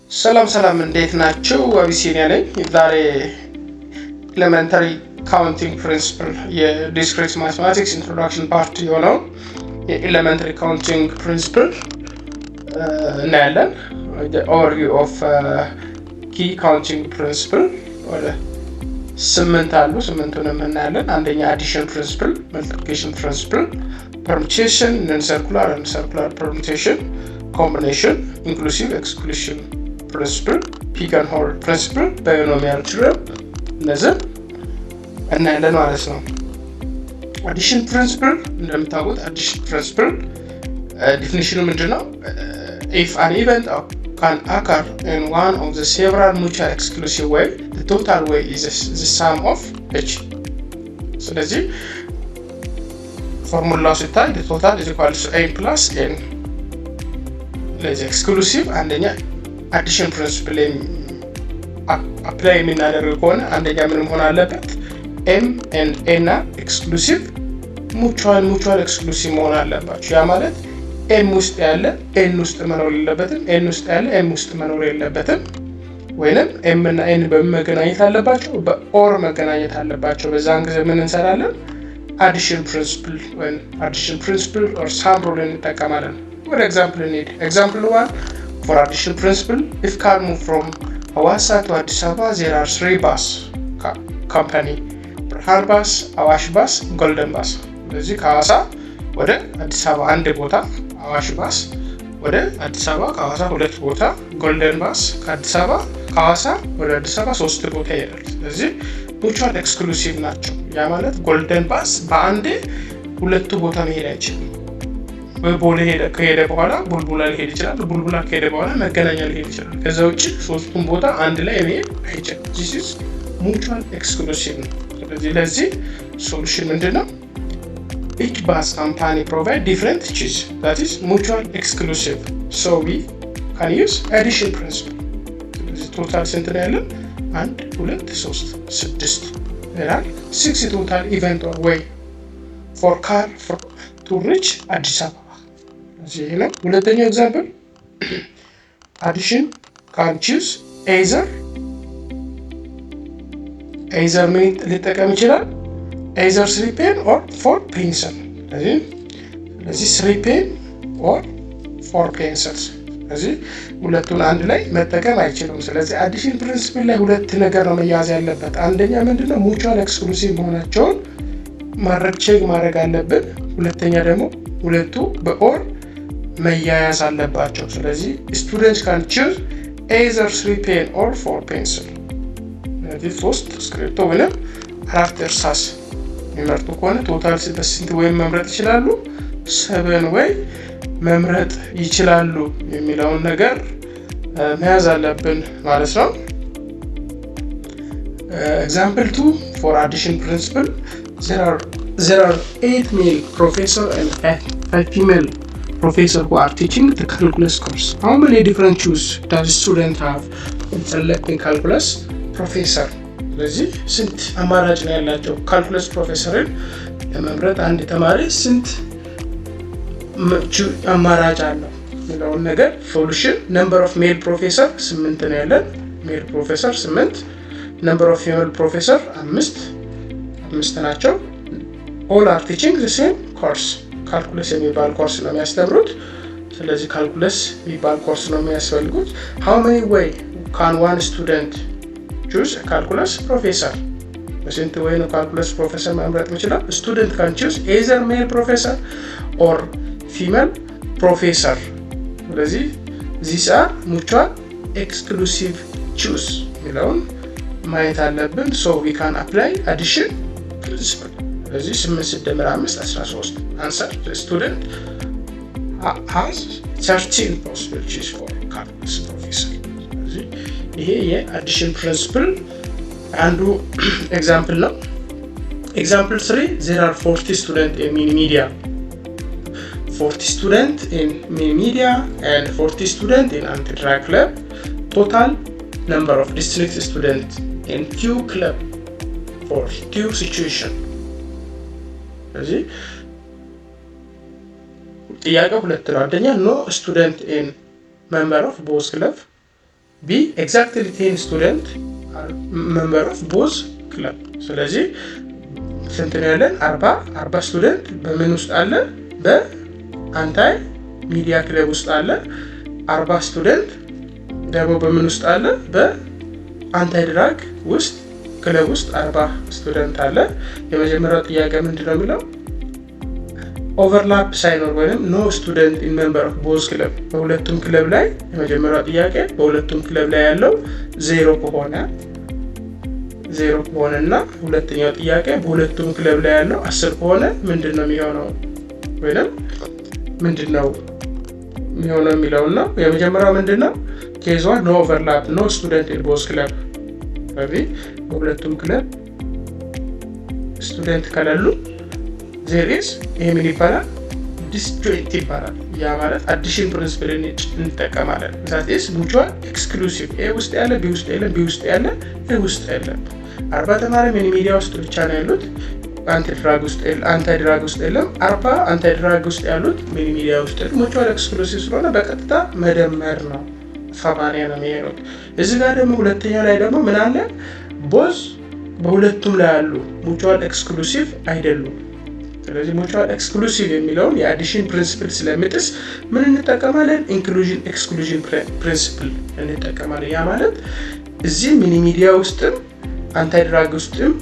ሰላም ሰላም፣ እንዴት ናችሁ? አቢሲኒያ ነኝ። ዛሬ elementary counting principle የ discrete mathematics introduction part የሆነውን የ elementary counting principle እናያለን። Overview of key counting principle ወደ ስምንት አሉ። ስምንቱንም እናያለን። አንደኛ addition principle፣ multiplication principle፣ permutation፣ non circular and circular permutation፣ combination፣ inclusive exclusion principle፣ pigeonhole principle፣ binomial theorem እነዚህ እናያለን ማለት ነው። Addition principle እንደምታውቁት addition principle definition ኑ ምንድን ነው? If an event can occur in one of the several mutual exclusive way, the total way is the sum of each። ስለዚህ ፎርሙላው ሲታይ the total is equal to m plus n። ስለዚህ exclusive አንደኛ addition principle apply የምናደርግ ከሆነ አንደኛ ምን መሆን አለበት? M and N እና exclusive mutual exclusive መሆን አለባቸው። ያ ማለት M ውስጥ ያለ N ውስጥ መኖር የለበትም፣ N ውስጥ ያለ M ውስጥ መኖር የለበትም። ወይንም M እና N በምን መገናኘት አለባቸው? በ or መገናኘት አለባቸው። በዛን ጊዜ ምን እንሰራለን? Addition principle ወይም addition principle or sum rule እንጠቀማለን። ወደ example እንሂድ። Example one, for addition principle, if car move from ሐዋሳ to አዲስ አበባ, there are three bus company: ብርሃን ባስ፣ አዋሽ ባስ፣ ጎልደን ባስ። ስለዚህ ከሐዋሳ ወደ አዲስ አበባ አንድ ቦታ አዋሽ ባስ፣ ወደ አዲስ አበባ ከሐዋሳ ሁለት ቦታ ጎልደን ባስ፣ ከአዲስ አበባ ከሐዋሳ ወደ አዲስ አበባ ሶስት ቦታ ይሄዳል። ስለዚህ mutual exclusive ናቸው። ያ ማለት ጎልደን ባስ በአንዴ ሁለቱ ቦታ መሄድ አይችልም። ወይ ቦሌ ከሄደ በኋላ ቡልቡላ ሊሄድ ይችላል። ቡልቡላ ከሄደ በኋላ መገናኛ ሊሄድ ይችላል። ከዛ ውጭ ሶስቱም ቦታ አንድ ላይ መሄድ አይችልም። This is mutual exclusive ነው። ስለዚህ ለዚህ solution ምንድን ነው? Each bus company provide different choice, that is mutual exclusive, so we can use addition principle። ስለዚህ total ስንት ነው ያለን? አንድ፣ ሁለት፣ ሶስት፣ ስድስት ይላል። Six total event or way for car to reach አዲስ አበባ። እዚህ ነው። ሁለተኛው example, addition can choose either ምን ሊጠቀም ይችላል? Either three pen or four pencil። ስለዚህ three pen or four pencils። ስለዚህ ሁለቱን አንድ ላይ መጠቀም አይችሉም። ስለዚህ addition principle ላይ ሁለት ነገር ነው መያዝ ያለበት። አንደኛ ምንድነው? Mutual exclusive መሆናቸውን ማድረግ check ማድረግ አለብን። ሁለተኛ ደግሞ ሁለቱ በ or መያያዝ አለባቸው። ስለዚህ student can choose either three pen or four pencil። ስለዚህ ሶስት እስክሪብቶ ወይም አራት እርሳስ የሚመርጡ ከሆነ total በስንት way መምረጥ ይችላሉ? Seven way መምረጥ ይችላሉ የሚለውን ነገር መያዝ አለብን ማለት ነው። Example two, for addition principle, there are eight male professor and five female professor who are teaching the calculus course. How many different choice does student have in selecting calculus professor? ስለዚህ ስንት አማራጭ ነው ያላቸው? Calculus professor ን ለመምረጥ አንድ ተማሪ ስንት አማራጭ አለው የሚለውን ነገር solution, number of male professor ስምንት ነው ያለን። Male professor ስምንት፣ number of female professor አምስት፣ አምስት ናቸው። All are teaching the same course. Calculus የሚባል ኮርስ ነው የሚያስተምሩት። ስለዚህ calculus የሚባል ኮርስ ነው የሚያስፈልጉት። How many way can one student choose calculus professor? በስንት way ነው calculus professor መምረጥ የሚችላል? Student can choose either male professor or female professor። ስለዚህ these are mutual exclusive choice የሚለውን ማየት አለብን። So we can apply addition principle። ስለዚህ ስምንት ሲደመር አምስት 13። Answer, student has 13 possible choice for calculus professor። ስለዚህ ይሄ የ addition principle አንዱ example ነው። Example three, there are 40 student in mini media, 40 student in mini media and 40 student in anti-drug club. Total number of distinct student in two club for two situation። ስለዚህ ጥያቄው ሁለት ነው። አንደኛ no student in member of both club። B, exactly 10 student member of both club። ስለዚህ ስንት ነው ያለን? 40። 40 student በምን ውስጥ አለ? በ anti media club ውስጥ አለ። 40 student ደግሞ በምን ውስጥ አለ? በ anti drug ውስጥ ክለብ ውስጥ 40 student አለ። የመጀመሪያው ጥያቄ ምንድን ነው የሚለው? Overlap ሳይኖር ወይም no student in member of both club፣ በሁለቱም ክለብ ላይ፣ የመጀመሪያው ጥያቄ በሁለቱም ክለብ ላይ ያለው ዜሮ ከሆነ እና ሁለተኛው ጥያቄ በሁለቱም ክለብ ላይ ያለው 10 ከሆነ ምንድን ነው የሚሆነው ወይም ምንድን ነው የሚሆነው የሚለውን ነው። የመጀመሪያው ምንድን ነው? Case one, no overlap, no student in both club። ስለዚህ በሁለቱም ክለብ student ከሌሉ there is ይሄ ምን ይባላል? Disjoint ይባላል። ያ ማለት addition principle እንጠቀማለን። That is mutual exclusive። A ውስጥ ያለ B ውስጥ የለም፣ B ውስጥ ያለ A ውስጥ የለም። 40 ተማሪ mini media ውስጥ ብቻ ነው ያሉት፣ anti drug ውስጥ የለም። 40 anti drug ውስጥ ያሉት mini media ውስጥ የለም። Mutual exclusive ስለሆነ በቀጥታ መደመር ነው፣ 80 ነው የሚሄዱት። እዚህ ጋር ደግሞ ሁለተኛው ላይ ደግሞ ምን አለ? Both በሁለቱም ላይ ያሉ mutual exclusive አይደሉም። ስለዚህ mutual exclusive የሚለውን የ addition principle ስለሚጥስ ምን እንጠቀማለን? Inclusion exclusion principle እንጠቀማለን። ያ ማለት እዚህ mini media ውስጥም anti drug ውስጥም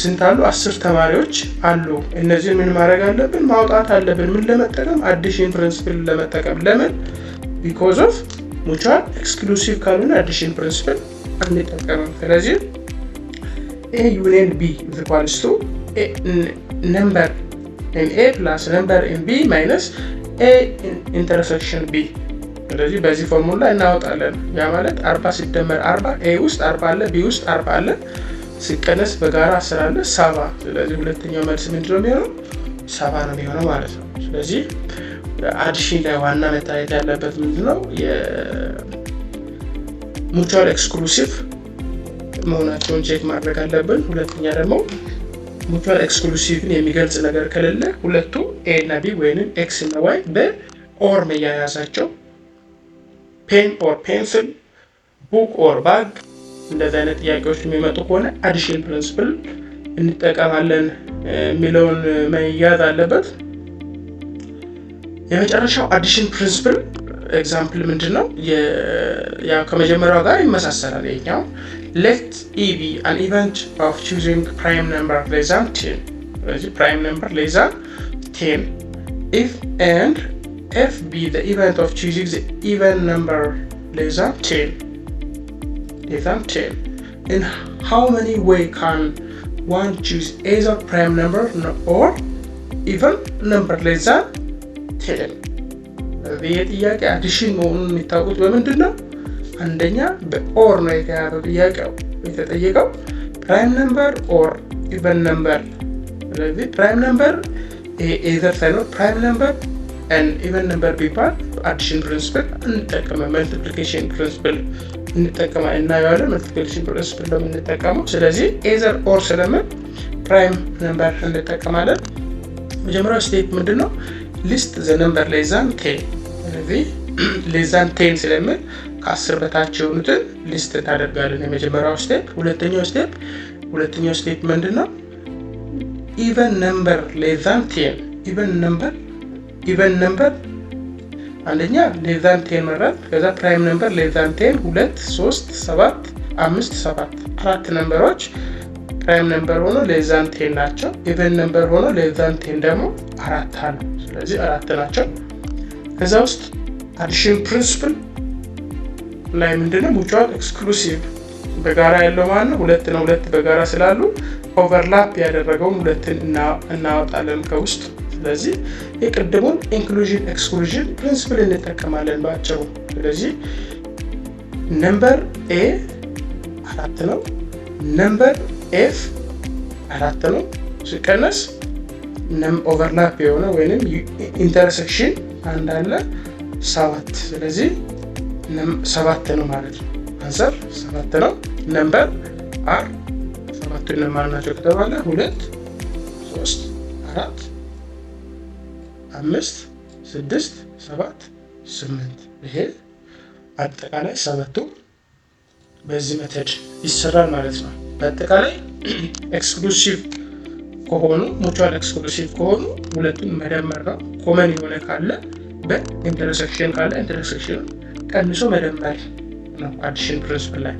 ስንት አሉ? 10 ተማሪዎች አሉ። እነዚህን ምን ማድረግ አለብን? ማውጣት አለብን። ምን ለመጠቀም? Addition principle ለመጠቀም። ለምን? Because of mutual exclusive ካልሆነ addition principle አንጠቀምም። ስለዚህ A union B equals to number in A plus number in B minus A intersection B። ስለዚህ በዚህ ፎርሙላ እናወጣለን። ያ ማለት 40 ሲደመር 40፣ A ውስጥ 40 አለ፣ B ውስጥ 40 አለ፣ ሲቀነስ በጋራ 10 አለ፣ 70። ስለዚህ ሁለተኛው መልስ ምንድን ነው የሚሆነው? 70 ነው የሚሆነው ማለት ነው። ስለዚህ addition ላይ ዋና መታየት ያለበት ምንድን ነው? የ mutual exclusive መሆናቸውን check ማድረግ አለብን። ሁለተኛ ደግሞ mutual exclusive ን የሚገልጽ ነገር ከሌለ ሁለቱ A እና B ወይንም X እና Y በ or መያያዛቸው፣ pen or pencil፣ book or bag፣ እንደዚህ አይነት ጥያቄዎች የሚመጡ ከሆነ addition principle እንጠቀማለን የሚለውን መያዝ አለበት። የመጨረሻው addition principle example ምንድን ነው? ከመጀመሪያው ጋር ይመሳሰላል። ይሄኛው let E be an event of choosing prime number less than 10። ስለዚህ prime number less than 10 if and F be the event of choosing the even number less than 10, less than 10. In how many way can one choose either prime number or even number less than 10? ይህ ጥያቄ addition መሆኑን የሚታወቁት በምንድን ነው? አንደኛ በ or ነው የተያዘው ጥያቄው፣ የተጠየቀው prime number or even number። ስለዚህ prime number either ሳይኖር prime number even number ቢባል addition principle እንጠቀመ multiplication principle እንጠቀማ እናየዋለን። Multiplication principle ነው የምንጠቀመው። ስለዚህ either or ስለምን prime number እንጠቀማለን። መጀመሪያው step ምንድን ነው? List the number less than 10። ስለዚህ less than 10 ስለምል ከ10 በታች የሆኑትን list እናደርጋለን። የመጀመሪያው step። ሁለተኛው step ምንድን ነው? Even number less than 10። Even number አንደኛ less than 10 መረጥ። ከዛ prime number less than 10፣ ሁለት፣ ሶስት፣ ሰባት፣ አምስት፣ ሰባት፣ አራት number ኦች prime number ሆኖ less than 10 ናቸው። Even number ሆኖ less than 10 ደግሞ አራት አሉ። ስለዚህ አራት ናቸው። ከዛ ውስጥ addition principle ላይ ምንድነው? Mutual exclusive በጋራ ያለው ማለት ነው ሁለት ነው። ሁለት በጋራ ስላሉ overlap ያደረገውን ሁለትን እናወጣለን ከውስጥ። ስለዚህ የቅድሙን inclusion exclusion principle እንጠቀማለን በአጭሩ። ስለዚህ number A አራት ነው፣ number F አራት ነው፣ ሲቀነስ overlap የሆነ ወይንም intersection አንድ አለ፣ ሰባት። ስለዚህ ሰባት ነው ማለት ነው። Answer ሰባት ነው። Number are ሰባቱ እነማን ናቸው ከተባለ ሁለት፣ ሶስት፣ አራት፣ አምስት፣ ስድስት፣ ሰባት፣ ስምንት። ይሄ አጠቃላይ ሰባቱ በዚህ method ይሰራል ማለት ነው። በአጠቃላይ exclusive ከሆኑ፣ mutual exclusive ከሆኑ ሁለቱን መደመር ነው። Common የሆነ ካለ በ intersection ካለ intersection ቀንሶ መደመር ነው addition principle ላይ።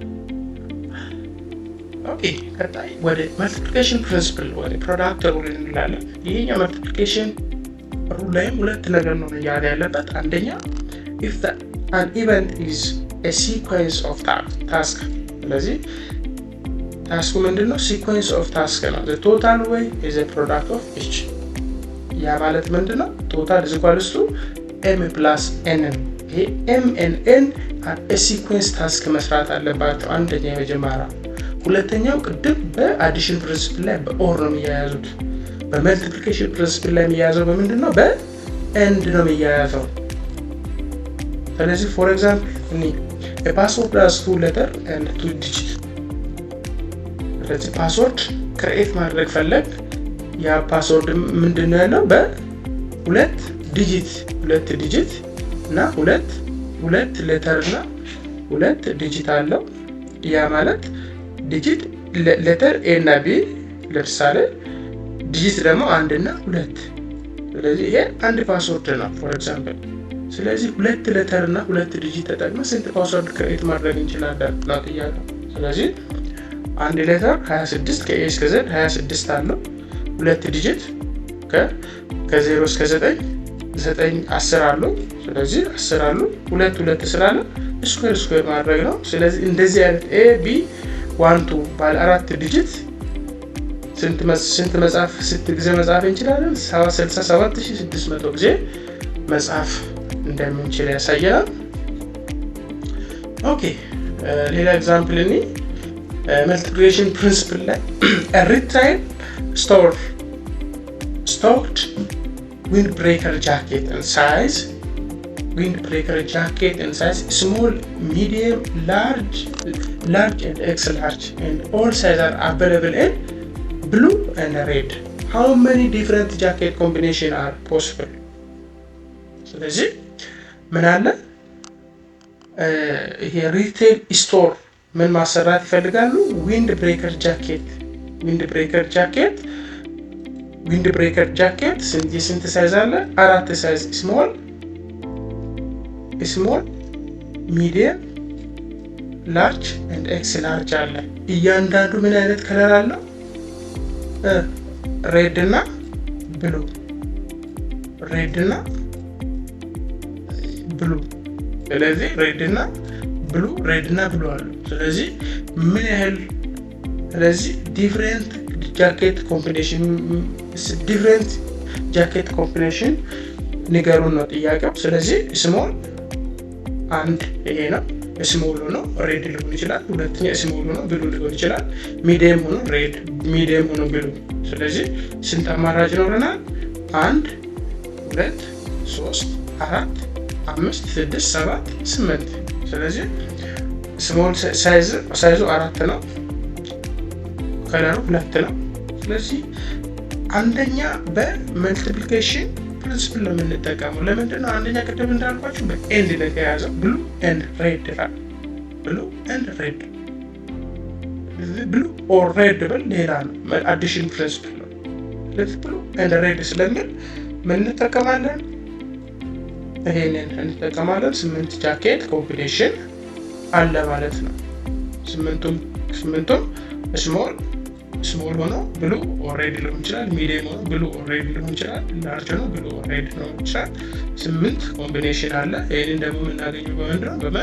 Okay፣ ቀጣይ ወደ multiplication principle፣ ወደ product rule እንላለን። ይሄኛው multiplication rule ላይም ሁለት ነገር ነው መያዝ ያለበት። አንደኛ if an event is a sequence of task። ስለዚህ task ኡ ምንድን ነው? Sequence of task ነው። Total way is product of each። ያ ማለት ምንድን ነው? Total is equals to m plus n ነው። ይሄ m and n sequence task መስራት አለባቸው። አንደኛ የመጀመሪያ። ሁለተኛው ቅድም በ addition principle ላይ በ or ነው የሚያያዙት። በ multiplication principle ላይ የሚያያዘው በምንድን ነው? በ and ነው የሚያያዘው። ስለዚህ for example እኒ password has two letter and two digit። ስለዚህ password create ማድረግ ፈለግ። ያ password ምንድን ነው ያለው? በሁለት digit፣ ሁለት digit እና ሁለት letter እና ሁለት digit አለው። ያ ማለት digit letter A እና B ለምሳሌ፣ digit ደግሞ አንድ እና ሁለት። ስለዚህ ይሄ አንድ password ነው for example። ስለዚህ ሁለት letter እና ሁለት digit ተጠቅመን ስንት password create ማድረግ እንችላለን ነው ጥያቄው። ስለዚህ አንድ letter 26፣ ከ A እስከ Z 26 አለው። ሁለት digit ከ0 እስከ 9፣ 9 10 አሉ። ስለዚህ 10 አሉ። ሁለት ሁለት ስላለ square square ማድረግ ነው። ስለዚህ እንደዚህ አይነት A B 1 2 ባለ አራት digit ስንት መጻፍ፣ ስንት ጊዜ መጻፍ እንችላለን? 67,600 ጊዜ መጻፍ እንደምንችል ያሳየናል። Okay፣ ሌላ example እኒ multiplication principle ላይ retail store stocked windbreaker jacket in size, windbreaker jacket in size small, medium, large, large and X large, and all sizes are available in blue and red. How many different jacket combination are possible? ስለዚህ ምን አለ? ይሄ retail store ምን ማሰራት ይፈልጋሉ? Windbreaker jacket, windbreaker jacket, windbreaker jacket የስንት size አለ? አራት size፣ small, medium, large and X large አለ። እያንዳንዱ ምን አይነት color አለው? Red እና blue፣ red እና blue። ስለዚህ red እና blue፣ red እና blue አሉ። ስለዚህ ምን ያህል፣ ስለዚህ different jacket combination, different jacket combination ንገሩን ነው ጥያቄው። ስለዚህ small አንድ ይሄ ነው፣ small ሆኖ red ሊሆን ይችላል። ሁለተኛ small ሆኖ blue ሊሆን ይችላል። Medium ሆኖ red፣ medium ሆኖ blue። ስለዚህ ስንት አማራጭ ይኖረናል? አንድ፣ ሁለት፣ ሶስት፣ አራት፣ አምስት፣ ስድስት፣ ሰባት፣ ስምንት። ስለዚህ small size ኡ አራት ነው፣ color ኡ ሁለት ነው። ስለዚህ አንደኛ በ multiplication principle ነው የምንጠቀመው። ለምንድን ነው? አንደኛ ቅድም እንዳልኳችሁ በ and ነው የተያዘው። Blue and red ይላል። Blue and red፣ blue or red ብል ሌላ ነው፣ addition principle ነው። ስለዚህ blue and red ስለሚል ምን እንጠቀማለን? ይሄንን እንጠቀማለን። ስምንት jacket combination አለ ማለት ነው። ስምንቱም small ሆኖ blue or red ሊሆን ይችላል። Medium ሆኖ blue or red ሊሆን ይችላል። Large ሆኖ blue or red ሊሆን ይችላል። ስምንት combination አለ። ይህንን ደግሞ የምናገኘው በምንድን ነው? በ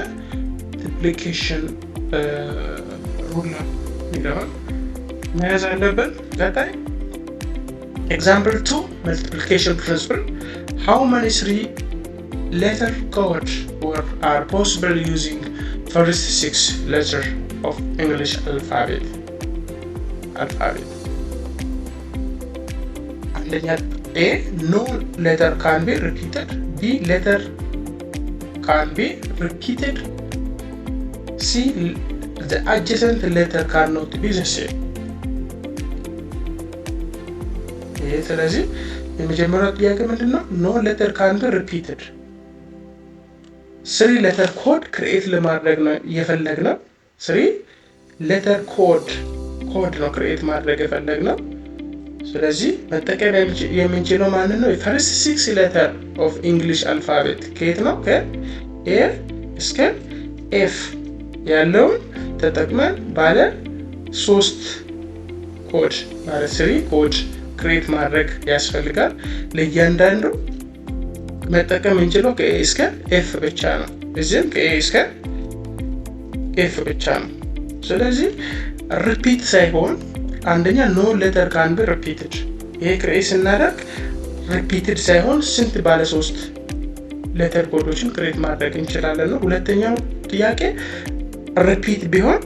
multiplication rule ነው የሚለውን መያዝ አለብን። ቀጣይ example 2, multiplication principle. How many three letter code word are possible using first six letter of English alphabet? አንደኛ A, no letter can be repeated. B, letter can be repeated. C, the adjacent letter cannot be the same. ይሄ ስለዚህ የመጀመሪያው ጥያቄ ምንድን ነው? No letter can be repeated። Three letter code create ለማድረግ ነው እየፈለግነው። Three letter code ነው create ማድረግ የፈለግነው። ስለዚህ መጠቀም የምንችለው ማንን ነው? First six letter of English alphabet ከየት ነው? ከ A እስከ F ያለውን ተጠቅመን ባለ ሶስት ኮድ ማለት three code create ማድረግ ያስፈልጋል። ለእያንዳንዱ መጠቀም የምንችለው ከ A እስከ F ብቻ ነው። እዚህም ከ A እስከ F ብቻ ነው። ስለዚህ repeat ሳይሆን አንደኛ no letter can be repeated። ይሄ create ስናደርግ repeated ሳይሆን ስንት ባለ ሶስት letter code ኦችን create ማድረግ እንችላለን ነው። ሁለተኛው ጥያቄ repeat ቢሆን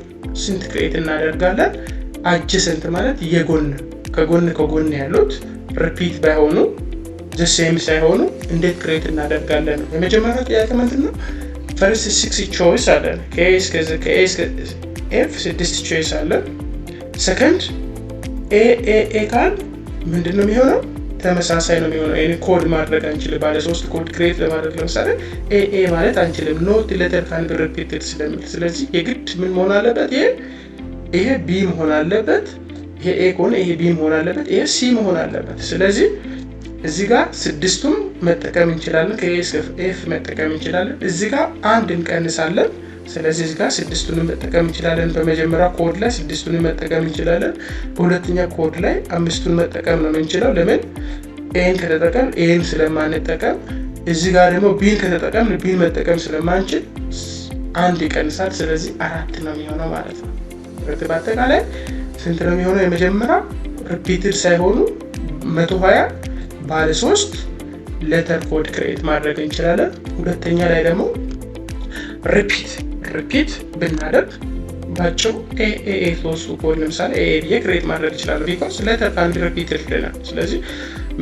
ስንት create እናደርጋለን? Adjacent ማለት የጎን ከጎን ከጎን ያሉት repeat ባይሆኑ፣ the same ሳይሆኑ እንዴት create እናደርጋለን ነው። የመጀመሪያው ጥያቄ ምንድን ነው? First six choice አለን። ከ A እስከ F ስድስት choice አለን። Second A A A ካል ምንድን ነው የሚሆነው? ተመሳሳይ ነው የሚሆነው። ይሄን ኮድ ማድረግ አንችልም። ባለ ሶስት code create ለማድረግ ለምሳሌ A A ማለት አንችልም። Not letter can be repeated ስለሚል፣ ስለዚህ የግድ ምን መሆን አለበት? ይሄ B መሆን አለበት። ይሄ A ከሆነ ይሄ B መሆን አለበት። ይሄ C መሆን አለበት። ስለዚህ እዚህ ጋር ስድስቱም መጠቀም እንችላለን። ከ A እስከ F መጠቀም እንችላለን። እዚህ ጋር አንድ እንቀንሳለን። ስለዚህ እዚህ ጋር ስድስቱንም መጠቀም እንችላለን። በመጀመሪያ ኮድ ላይ ስድስቱንም መጠቀም እንችላለን። በሁለተኛ ኮድ ላይ አምስቱን መጠቀም ነው የምንችለው። ለምን? A ን ከተጠቀም A ን ስለማንጠቀም፣ እዚህ ጋር ደግሞ B ን ከተጠቀም B ን መጠቀም ስለማንችል አንድ ይቀንሳል። ስለዚህ አራት ነው የሚሆነው ማለት ነው። በአጠቃላይ ስንት ነው የሚሆነው? የመጀመሪያ repeated ሳይሆኑ 120 ባለ ሶስት letter code create ማድረግ እንችላለን። ሁለተኛ ላይ ደግሞ repeat ብናደርግ ባጭሩ A A A ሶስቱ ኮድ ለምሳሌ A ብዬ create ማድረግ ይችላሉ። Because letter can repeated ብለናል። ስለዚህ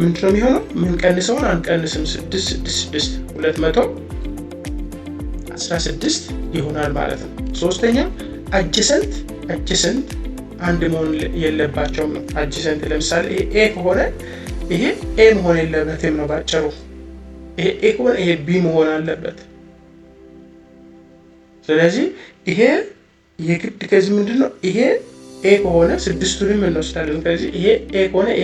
ምንድነው የሚሆነው? ምንቀንሰውን አንቀንስም። ስድስት ስድስት ስድስት 216 ይሆናል ማለት ነው። ሶስተኛ adjacent አንድ መሆን የለባቸውም ነው። Adjacent ለምሳሌ ይሄ A ከሆነ ይሄ A መሆን የለበትም ነው ባጭሩ። ይሄ A ከሆነ ይሄ B መሆን አለበት። ስለዚህ ይሄ የግድ ከዚህ ምንድን ነው፣ ይሄ A ከሆነ ስድስቱንም እንወስዳለን። ከዚህ ይሄ A ከሆነ A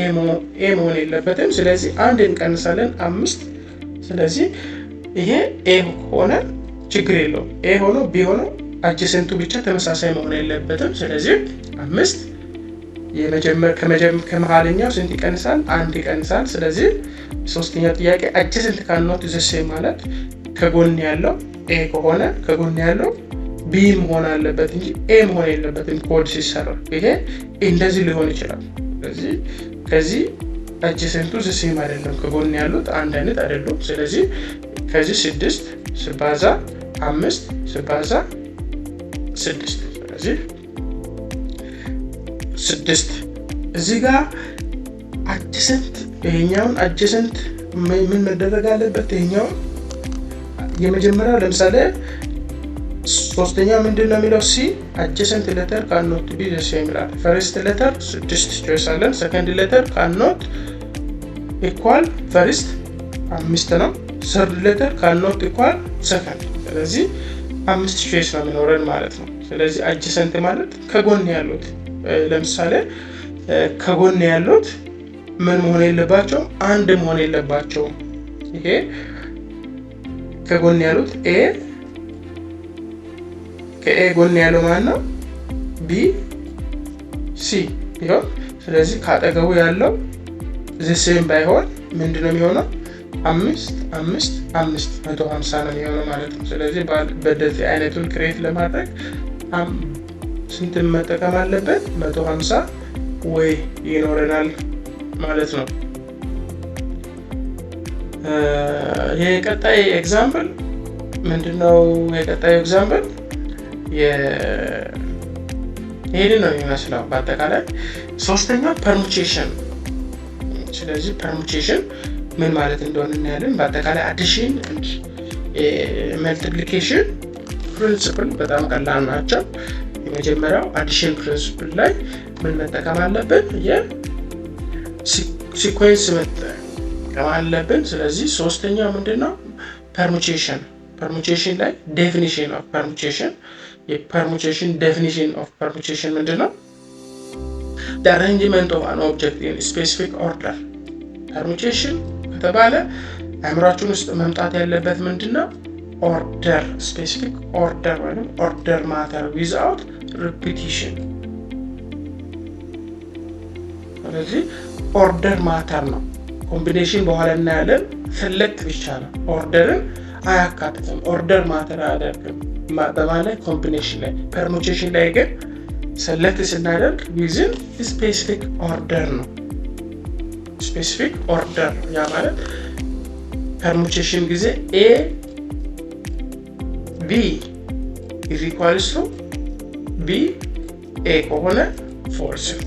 መሆን የለበትም። ስለዚህ አንድ እንቀንሳለን፣ አምስት። ስለዚህ ይሄ A ከሆነ ችግር የለውም። A ሆኖ B ሆኖ adjacent ኡ ብቻ ተመሳሳይ መሆን የለበትም። ስለዚህ አምስት ከመሀለኛው ስንት ይቀንሳል? አንድ ይቀንሳል። ስለዚህ ሶስተኛው ጥያቄ አጀሰንት ካኖት ዘሴ ማለት ከጎን ያለው A ከሆነ ከጎን ያለው B መሆን አለበት እንጂ A መሆን የለበትም ኮድ ሲሰራ። ይሄ እንደዚህ ሊሆን ይችላል። ስለዚህ ከዚህ adjacent ኡ the same አይደለም፣ ከጎን ያሉት አንድ አይነት አይደሉም። ስለዚህ ከዚህ ስድስት ስባዛ አምስት ስባዛ ስድስት፣ ስለዚህ ስድስት። እዚህ ጋር adjacent ይሄኛውን adjacent ምን መደረግ አለበት? ይሄኛውን የመጀመሪያው ለምሳሌ ሶስተኛው ምንድን ነው የሚለው? ሲ አጀሰንት ሌተር ካኖት ቢ ዘ ሴም ይላል። First letter ስድስት choice አለን። ሰከንድ ሌተር ካኖት ኢኳል ፈርስት አምስት ነው። ሰርድ ሌተር ካኖት ኢኳል ሰከንድ። ስለዚህ አምስት choice ነው የሚኖረን ማለት ነው። ስለዚህ adjacent ማለት ከጎን ያሉት፣ ለምሳሌ ከጎን ያሉት ምን መሆን የለባቸውም? አንድ መሆን የለባቸውም። ይሄ ከጎን ያሉት A፣ ከ A ጎን ያለው ማን ነው? B፣ C ቢሆን፣ ስለዚህ ከአጠገቡ ያለው the same ባይሆን ምንድን ነው የሚሆነው? አምስት አምስት አምስት 150 ነው የሚሆነው ማለት ነው። ስለዚህ በደዚህ አይነቱን create ለማድረግ ስንትን መጠቀም አለበት? 150 way ይኖረናል ማለት ነው። የቀጣይ example ምንድነው? የቀጣዩ example ይህንን ነው የሚመስለው በአጠቃላይ። ሶስተኛው permutation። ስለዚህ permutation ምን ማለት እንደሆነ እናያለን። በአጠቃላይ addition፣ multiplication principle በጣም ቀላል ናቸው። የመጀመሪያው addition principle ላይ ምን መጠቀም አለብን? የ sequence መጠቀም አለብን። ስለዚህ ሶስተኛው ምንድን ነው? Permutation። Permutation ላይ definition of permutation የ permutation definition of permutation ምንድን ነው? The arrangement of an object in specific order። Permutation ከተባለ አእምሯችን ውስጥ መምጣት ያለበት ምንድን ነው? Order፣ specific order ወይም order matter without repetition። ስለዚህ order matter ነው። Combination በኋላ እናያለን። Select ብቻ ነው፣ order ን አያካትትም። Order matter አያደርግም። በማለት combination ላይ፣ permutation ላይ ግን select ስናደርግ within specific order ነው። Specific order ነው። ያ ማለት permutation ጊዜ A B is equals to B A ከሆነ false ነው።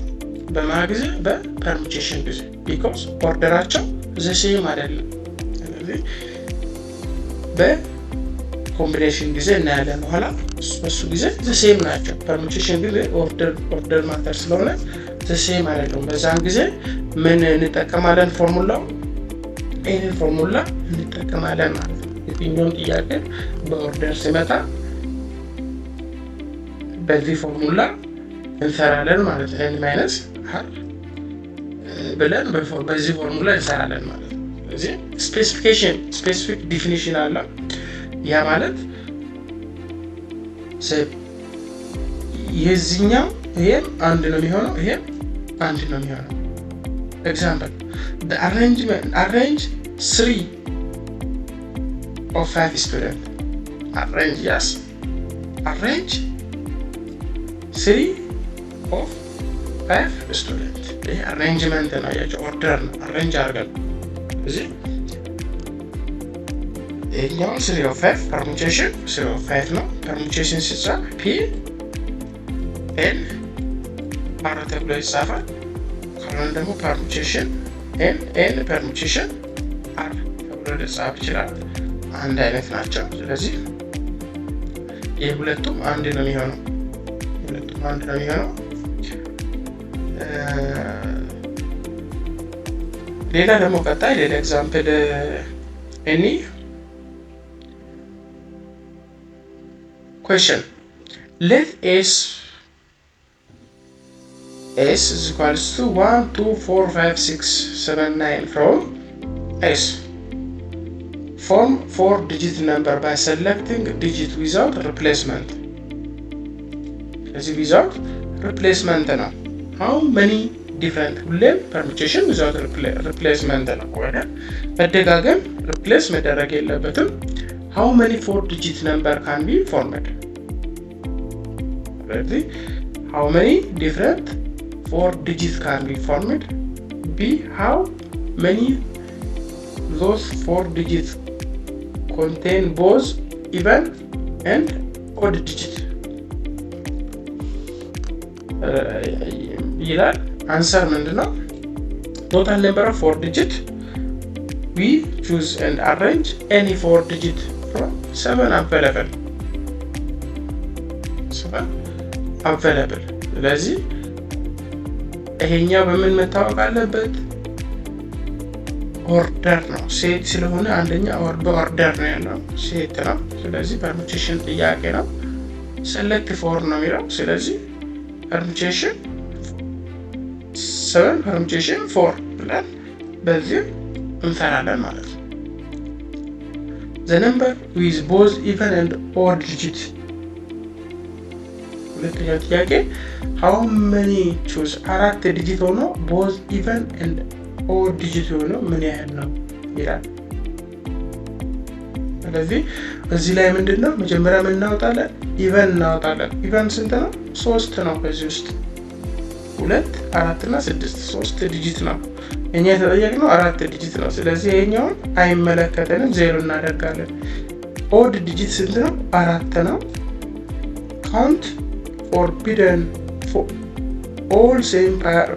በማ ጊዜ? በ permutation ጊዜ፣ because order ኣቸው the same አይደለም። ስለዚህ በ combination ጊዜ እናያለን በኋላ፣ በሱ ጊዜ the same ናቸው። Permutation ጊዜ order matter ስለሆነ the same አይደለም። በዛን ጊዜ ምን እንጠቀማለን? ፎርሙላው፣ ይህንን ፎርሙላ እንጠቀማለን ማለት ነው። የትኛውም ጥያቄ በ order ሲመጣ በዚህ ፎርሙላ እንሰራለን ማለት ነው። N minus r ብለን በዚህ ፎርሙላ እንሰራለን ማለት ነው። ስለዚህ specification፣ specific definition አለ። ያ ማለት የዚህኛው ይሄም አንድ ነው የሚሆነው፣ ይሄም አንድ ነው የሚሆነው። Example, arrange three of five student, arrange, yes, arrange three of five student። ይሄ arrangement ነው፣ ያቸው order ነው፣ arrange አድርገን። እዚህ ይሄኛውን three of five permutation three of five ነው። Permutation ሲጻፍ P N R ተብሎ ይጻፋል። ካልሆነ ደግሞ permutation N N permutation R ተብሎ ሊጻፍ ይችላል። አንድ አይነት ናቸው። ስለዚህ የሁለቱም አንድ ነው የሚሆነው። ሁለቱም አንድ ነው የሚሆነው። ሌላ ደግሞ ቀጣይ ሌላ example እኒ። Question: let S S is equals to 1 2 4 5 6 7 9 from S. Form 4 digit number by selecting digit without replacement። ስለዚህ without replacement ነው። How many different፣ ሁሌም permutation without replacement ነው፣ ወይ መደጋገም replace መደረግ የለበትም። How many four digit number can be formed? ስለዚህ how many different four digit can be formed? B, how many those four digit contain both even and odd digit ይላል። Answer ምንድን ነው? Total number of four digit, we choose and arrange any four digit from seven available, seven available። ስለዚህ ይሄኛው በምን መታወቅ አለበት? Order ነው። Set ስለሆነ አንደኛ በ order ነው ያለው፣ set ነው። ስለዚህ permutation ጥያቄ ነው። Select four ነው የሚለው። ስለዚህ permutation seven permutation four ብለን በዚህ እንሰራለን ማለት ነው። The number with both even and odd digit። ሁለተኛው ጥያቄ how many choose አራት digit ሆኖ both even and odd digit ሆኖ ምን ያህል ነው ይላል። ስለዚህ እዚህ ላይ ምንድን ነው መጀመሪያ ምን እናወጣለን? Even እናወጣለን። Even ስንት ነው? ሶስት ነው። ከዚህ ውስጥ ሁለት፣ አራት እና ስድስት፣ ሶስት digit ነው። እኛ የተጠየቅነው አራት digit ነው። ስለዚህ ይሄኛውን አይመለከተንም፣ ዜሮ እናደርጋለን። Odd digit ስንት ነው? አራት ነው። Count forbidden all same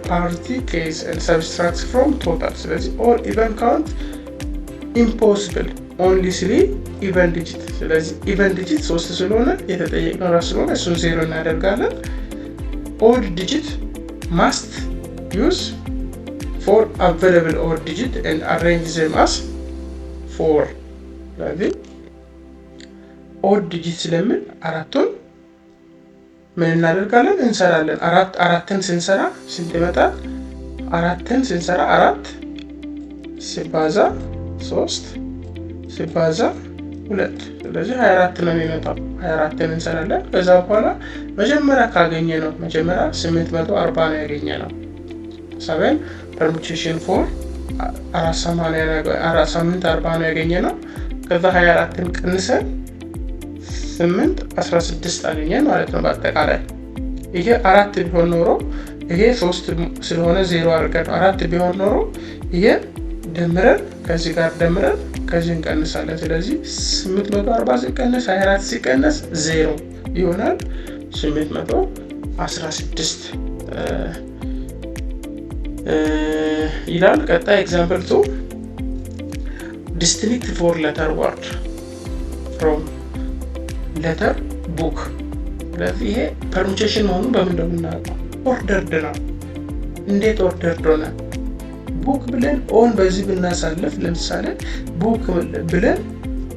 parity case and subtract from total። ስለዚህ all even count impossible, only three even digit። ስለዚህ even digit ሶስት ስለሆነ፣ የተጠየቅነው ራሱ ስለሆነ እሱን ዜሮ እናደርጋለን። Odd digit must use four available odd digit and arrange them as four። ስለዚህ odd digit ስለምን አራቱን ምን እናደርጋለን? እንሰራለን። አራት አራትን ስንሰራ ስንት ይመጣል? አራትን ስንሰራ አራት ሲባዛ ሶስት ሲባዛ ሁለት፣ ስለዚህ 24 ነው የሚመጣው። 24ን እንሰራለን። ከዛ በኋላ መጀመሪያ ካገኘነው፣ መጀመሪያ 840 ነው ያገኘነው። Seven permutation four አራት ስምንት አርባ ነው ያገኘነው። ከዛ 24ን ቀንሰን 8 16 አገኘን ማለት ነው። በአጠቃላይ ይሄ አራት ቢሆን ኖሮ፣ ይሄ ሶስት ስለሆነ ዜሮ አድርገን፣ አራት ቢሆን ኖሮ ይሄ ደምረን ከዚህ ጋር ደምረን ከዚህ እንቀንሳለን። ስለዚህ 840 ሲቀነስ 24 ሲቀነስ 0 ይሆናል፣ 816 ይላል። ቀጣይ example 2, distinct four letter word from letter book። ስለዚህ ይሄ permutation መሆኑን በምን እንደምናውቀው ordered ነው። እንዴት ordered ሆነ? Book ብለን O ን በዚህ ብናሳልፍ፣ ለምሳሌ book ብለን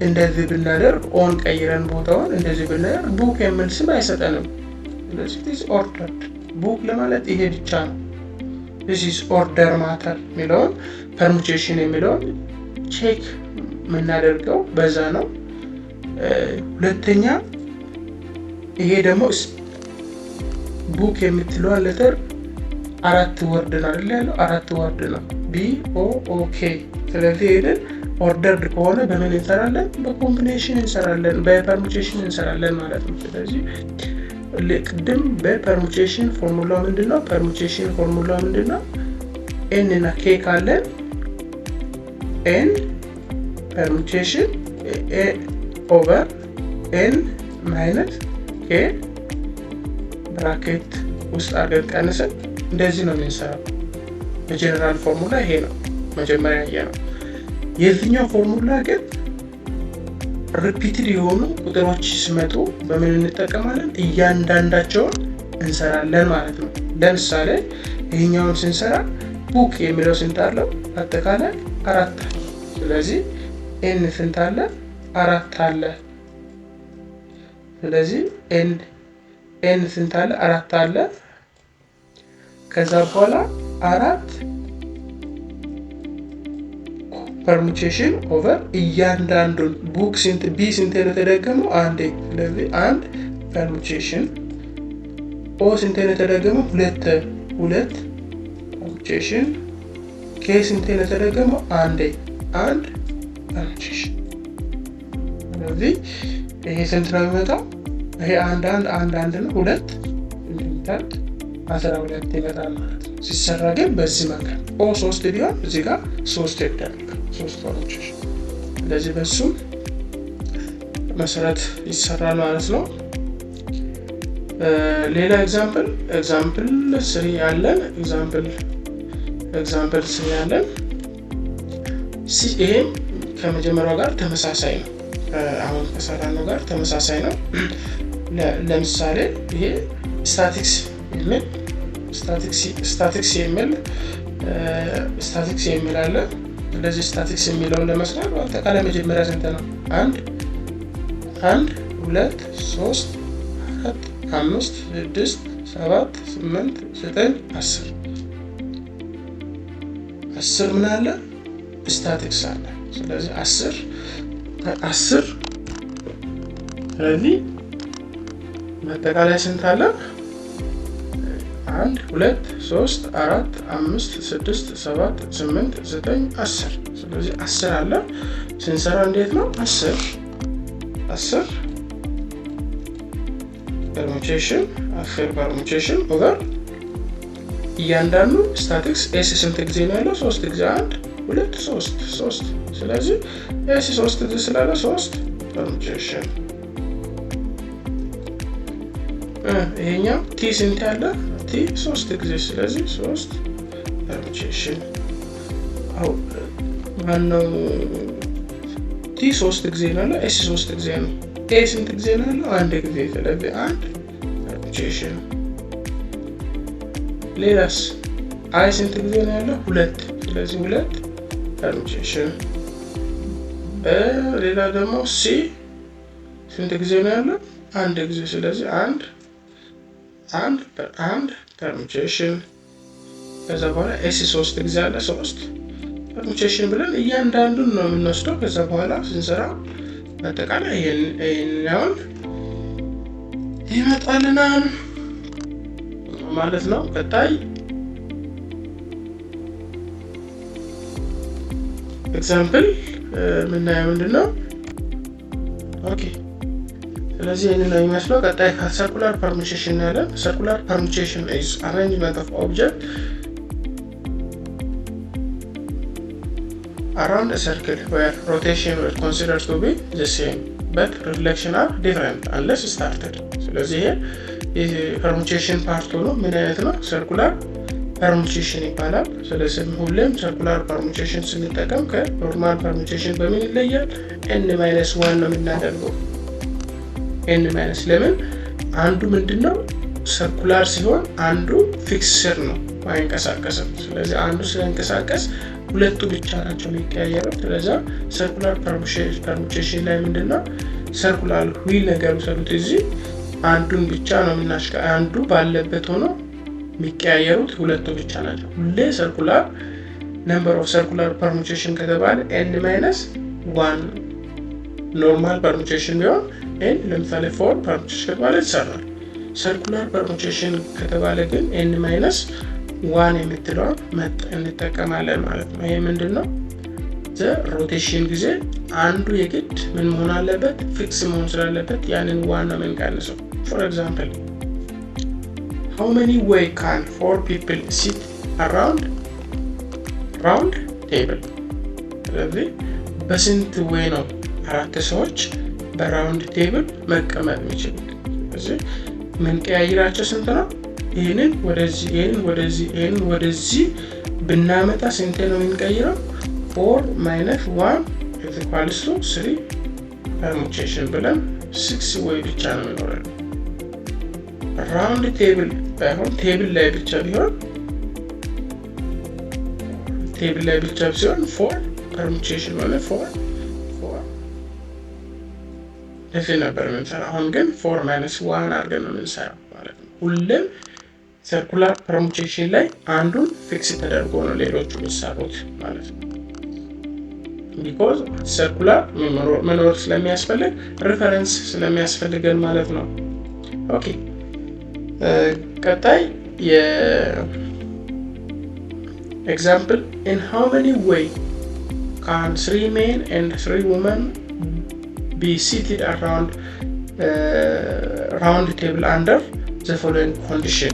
እንደዚህ ብናደርግ፣ O ን ቀይረን ቦታውን እንደዚህ ብናደርግ book የሚል ስም አይሰጠንም። ስለዚህ this ordered፣ book ለማለት ይሄ ብቻ ነው። This order matter የሚለውን፣ permutation የሚለውን check የምናደርገው በዛ ነው። ሁለተኛ ይሄ ደግሞ book የምትለዋን letter አራት word ነው አይደል ያለው? አራት word ነው፣ B O O K። ስለዚህ ይሄንን ordered ከሆነ በምን እንሰራለን? በ combination እንሰራለን፣ በ permutation እንሰራለን ማለት ነው። ስለዚህ ቅድም በ permutation formula ምንድን ነው? Permutation formula ምንድን ነው? N እና K ካለን N permutation over N minus K bracket ውስጥ አድርገን ቀንሰን እንደዚህ ነው የምንሰራው። በ general formula ይሄ ነው መጀመሪያ ያየ ነው። የዚህኛው ፎርሙላ ግን repeated የሆኑ ቁጥሮች ሲመጡ በምን እንጠቀማለን? እያንዳንዳቸውን እንሰራለን ማለት ነው። ለምሳሌ ይህኛውን ስንሰራ book የሚለው ስንት አለው? አጠቃላይ አራት አለ። ስለዚህ N ስንት አለ? አራት አለ። ስለዚህ N ስንት አለ? አራት አለ። ከዛ በኋላ አራት permutation over እያንዳንዱን book ስንት፣ B ስንት ነው የተደገመው? አንዴ። ስለዚህ አንድ permutation። O ስንት ነው የተደገመው? ሁለት፣ ሁለት permutation። K ስንት ነው የተደገመው? አንዴ፣ አንድ permutation። ስለዚህ ይሄ ስንት ነው የሚመጣው? ይሄ አንድ አንድ አንድ አንድ ነው፣ ሁለት ይመጣል፣ 12 ይመጣል ማለት ነው። ሲሰራ ግን በዚህ መንገድ O ሶስት ቢሆን እዚህ ጋር ሶስት ይደረጋል፣ ሶስት permutation። ስለዚህ በሱም መሰረት ይሰራል ማለት ነው። ሌላ example, example 3 ያለን፣ example 3 ያለን፣ ይሄም ከመጀመሪያው ጋር ተመሳሳይ ነው። አሁን ከሰራነው ጋር ተመሳሳይ ነው። ለምሳሌ ይሄ ስታቲክስ የሚል አለ። ስለዚህ ስታቲክስ የሚለውን ለመስራት በአጠቃላይ መጀመሪያ ስንት ነው? አንድ አንድ ሁለት ሶስት አራት አምስት ስድስት ሰባት ስምንት ዘጠኝ 10። 10 ምን አለ? ስታቲክስ አለ። ስለዚህ 10 10። ስለዚህ በአጠቃላይ ስንት አለ? አንድ ሁለት ሶስት አራት አምስት ስድስት ሰባት ስምንት ዘጠኝ 10። ስለዚህ 10 አለ። ስንሰራ እንዴት ነው? 10 10 permutation፣ 10 permutation over እያንዳንዱ statistics S ስንት ጊዜ ነው ያለው? ሶስት ጊዜ። አንድ ሁለት ሶስት፣ ሶስት። ስለዚህ S ሶስት ጊዜ ስላለ ሶስት permutation። ይሄኛው T ስንት ያለ? T ሶስት ጊዜ፣ ስለዚህ ሶስት permutation። ማነው? T ሶስት ጊዜ ነው ያለው፣ S ሶስት ጊዜ ነው። A ስንት ጊዜ ነው ያለው? አንድ ጊዜ፣ ስለዚህ አንድ permutation። ሌላስ? I ስንት ጊዜ ነው ያለው? ሁለት፣ ስለዚህ ሁለት permutation። ሌላ ደግሞ C ስንት ጊዜ ነው ያለው? አንድ ጊዜ፣ ስለዚህ አንድ አንድ በአንድ permutation፣ ከዛ በኋላ S ሶስት ጊዜ አለ፣ ሶስት permutation ብለን እያንዳንዱን ነው የምንወስደው። ከዛ በኋላ ስንሰራ በአጠቃላይ ይህኛውን ይመጣልናል ማለት ነው። ቀጣይ example የምናየው ምንድን ነው? Okay፣ ስለዚህ ይህንን ነው የሚመስለው። ቀጣይ circular permutation ያለን። Circular permutation is arrangement of object around a circle where rotation was considered to be the same but reflection are different unless stated። ስለዚህ ይሄ permutation part ሆኖ ምን አይነት ነው? Circular permutation ይባላል። ስለዚህ ሁሌም circular permutation ስንጠቀም ከ normal permutation በምን ይለያል? N minus one ነው የምናደርገው። N minus ለምን? አንዱ ምንድን ነው፣ circular ሲሆን አንዱ fixed ነው፣ አይንቀሳቀስም። ስለዚህ አንዱ ስለንቀሳቀስ ሁለቱ ብቻ ናቸው የሚቀያየሩት። ስለዛ circular permutation ላይ ምንድነው፣ circular wheel ነገር ውሰዱት። እዚህ አንዱን ብቻ ነው የምናሽከ አንዱ ባለበት ሆኖ የሚቀያየሩት ሁለቱ ብቻ ናቸው። ሁሌ circular number of circular permutation ከተባለ n minus one። Normal permutation ቢሆን n ለምሳሌ four permutation ከተባለ ይሰራል። Circular permutation ከተባለ ግን n minus one የምትለዋን እንጠቀማለን ማለት ነው። ይሄ ምንድን ነው? The rotation ጊዜ አንዱ የግድ ምን መሆን አለበት? Fix መሆን ስላለበት ያንን one ነው የምንቀንሰው። For example, how many way can four people sit around round table? ስለዚህ በስንት way ነው አራት ሰዎች በ round table መቀመጥ የሚችሉት? ስለዚህ ምንቀያይራቸው ስንት ነው? ይህንን ወደዚህ፣ ይህንን ወደዚህ፣ ይህንን ወደዚህ ብናመጣ ስንቴ ነው የምንቀይረው? Four minus one equals to three permutation ብለን six way ብቻ ነው የሚኖረን። Round table ባይሆን table ላይ ብቻ ቢሆን፣ table ላይ ብቻ ሲሆን four permutation ማለት four four እንደዚህ ነበር የምንሰራው። አሁን ግን four minus one አድርገን ነው የምንሰራው ማለት ነው። ሁሌም circular permutation ላይ አንዱን fix ተደርጎ ነው ሌሎቹ የሚሰሩት ማለት ነው። Because circular መኖር ስለሚያስፈልግ፣ reference ስለሚያስፈልገን ማለት ነው። Okay፣ ቀጣይ የ example: in how many way can three men and three women be seated around round table under the following condition?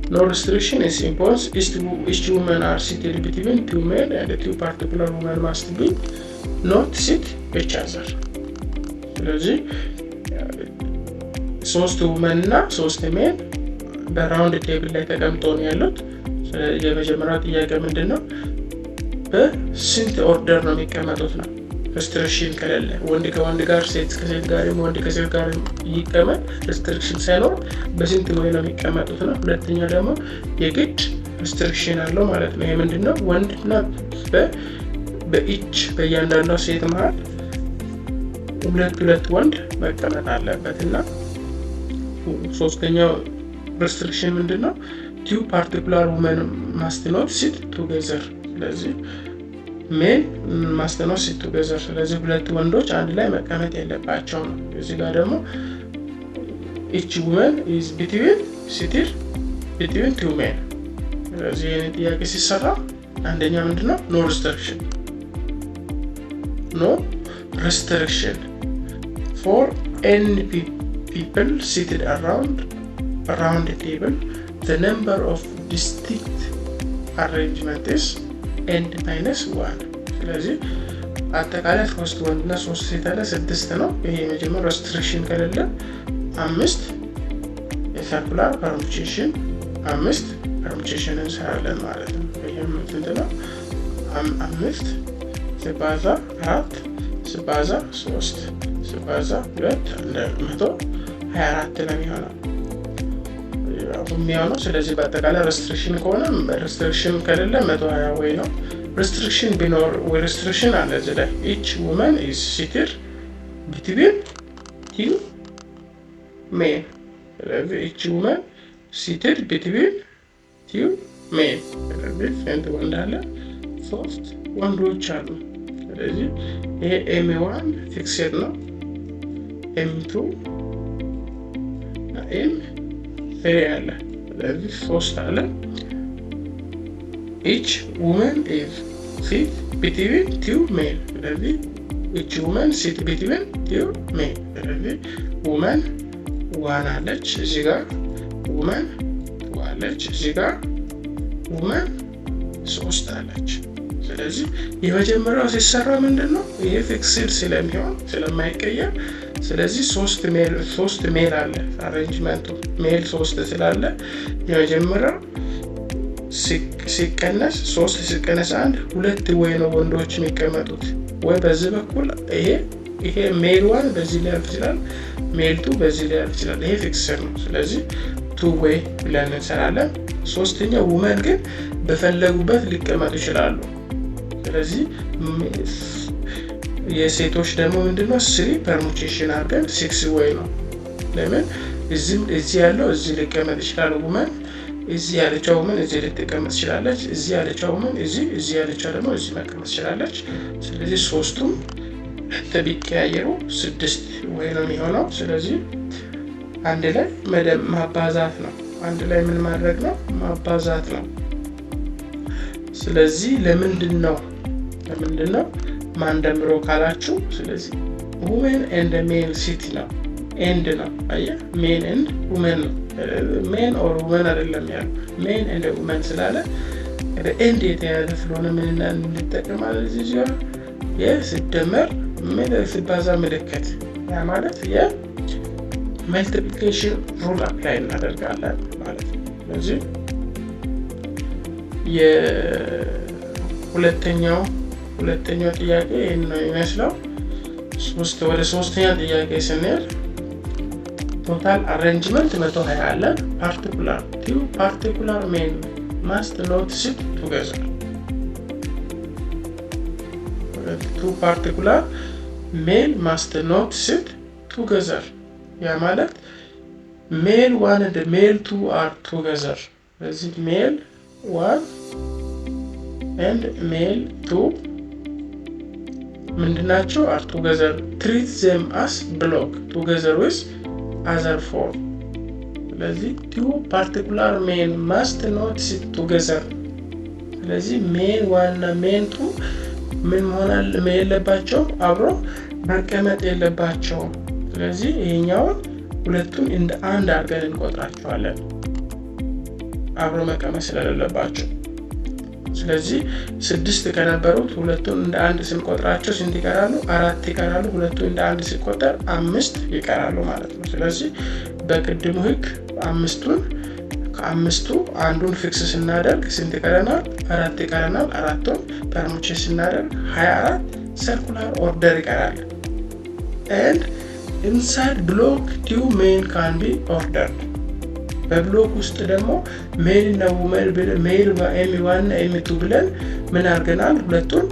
No restriction is imposed. Each woman are seated between two men and two particular women must be not sit each other. ስለዚህ ሶስት women እና ሶስት men በ round table ላይ ተቀምጦ ነው ያሉት። የመጀመሪያው ጥያቄ ምንድን ነው? በስንት order ነው የሚቀመጡት ነው። Restriction ከሌለ ወንድ ከወንድ ጋር፣ ሴት ከሴት ጋር፣ ወንድ ከሴት ጋር ይቀመጥ፣ restriction ሳይኖር በስንት way ነው የሚቀመጡት ነው። ሁለተኛ ደግሞ የግድ restriction አለው ማለት ነው። ይህ ምንድን ነው? ወንድና በ each በእያንዳንዷ ሴት መሀል ሁለት ሁለት ወንድ መቀመጥ አለበት። እና ሶስተኛው restriction ምንድን ነው? Two particular women must not sit together። ስለዚህ men must not sit together። ስለዚህ ሁለት ወንዶች አንድ ላይ መቀመጥ የለባቸው ነው። እዚህ ጋር ደግሞ each women is between seated between two men። ስለዚህ ይህን ጥያቄ ሲሰራ አንደኛ ምንድን ነው? No restriction, no restriction for n people seated around round table, the number of distinct arrangement is n minus 1። ስለዚህ አጠቃላይ ሶስት ወንድና ሶስት ሴት አለ፣ ስድስት ነው። ይሄ የመጀመሪያው restriction ከሌለ አምስት የ circular permutation፣ አምስት permutation እንሰራለን ማለት ነው። ይህም ስንት ነው? አምስት ሲባዛ አራት ሲባዛ ሶስት ሲባዛ ሁለት 124 ነው የሚሆነው። ስለዚህ በአጠቃላይ restriction ከሆነ፣ restriction ከሌለ 120 way ነው። Restriction ቢኖር ወይ restriction አለ እዚህ ላይ each woman is seated between two men። ስለዚህ each woman seated between two men። ስለዚህ ስንት ወንድ አለ? ሶስት ወንዶች አሉ። ስለዚህ ይሄ M one fixed ነው። M two M three አለ። ስለዚህ ሶስት አለ። Each woman is sit between two men። ስለዚህ each woman sit between two men። ስለዚህ woman one አለች እዚህ ጋር፣ woman two አለች እዚህ ጋር፣ woman ሶስት አለች። ስለዚህ የመጀመሪያው ሲሰራ ምንድን ነው? ይሄ fixed ስለሚሆን ስለማይቀየር፣ ስለዚህ ሶስት male አለ፣ arrangement ኡ male ሶስት ስላለ የመጀመሪያው ሲቀነስ ሶስት ሲቀነስ አንድ ሁለት ወይ ነው ወንዶች የሚቀመጡት፣ ወይ በዚህ በኩል ይሄ male one በዚህ ሊያልፍ ይችላል፣ male two በዚህ ሊያልፍ ይችላል። ይሄ fixed ነው። ስለዚህ two way ብለን እንሰራለን። ሶስተኛ woman ግን በፈለጉበት ሊቀመጡ ይችላሉ። ስለዚህ የሴቶች ደግሞ ምንድነው? Three permutation አድርገን six way ነው። ለምን እዚህ ያለው እዚህ ሊቀመጥ ይችላል woman፣ እዚህ ያለችው woman እዚህ ልትቀመጥ ትችላለች። እዚህ ያለችው woman እዚህ፣ እዚህ ያለችው ደግሞ እዚህ መቀመጥ ትችላለች። ስለዚህ ሶስቱም ቢቀያየሩ ስድስት way ነው የሚሆነው። ስለዚህ አንድ ላይ መደብ ማባዛት ነው። አንድ ላይ ምን ማድረግ ነው? ማባዛት ነው። ስለዚህ ለምንድን ነው ማንደምረው ካላችሁ፣ ስለዚህ women and male sit ነው፣ and ነው። አየህ፣ men and women ነው። Men or women አይደለም ያለው፣ men and women ስላለ and የተያዘ ስለሆነ ምን እንጠቀማለን? እዚህ ጋር የሲደመር ሲባዛ ምልክት፣ ያ ማለት የ multiplication rule apply እናደርጋለን ማለት ነው። ስለዚህ የሁለተኛው ጥያቄ ይህን ነው የሚመስለው። ወደ ሶስተኛ ጥያቄ ስንሄድ total arrangement 120 አለን። Particular two particular men must not sit together። Two particular male must not sit together። ያ ማለት male one and male two are together። ስለዚህ male one and male two ምንድናቸው? Are together, treat them as block together with other four። ስለዚህ two particular men must not sit together። ስለዚህ male one እና male two ምን መሆን የለባቸውም? አብሮ መቀመጥ የለባቸውም። ስለዚህ ይሄኛውን ሁለቱን እንደ አንድ አድርገን እንቆጥራቸዋለን አብሮ መቀመጥ ስለሌለባቸው። ስለዚህ ስድስት ከነበሩት ሁለቱን እንደ አንድ ስንቆጥራቸው ስንት ይቀራሉ? አራት ይቀራሉ። ሁለቱ እንደ አንድ ሲቆጠር አምስት ይቀራሉ ማለት ነው። ስለዚህ በቅድሙ ህግ አምስቱን ከአምስቱ አንዱን fix ስናደርግ ስንት ይቀረናል? አራት ይቀረናል። አራቱን permutate ስናደርግ 24 circular order ይቀራል። And inside block two men can be ordered። በ block ውስጥ ደግሞ male እና woman፣ male M one እና M two ብለን ምን አድርገናል? ሁለቱን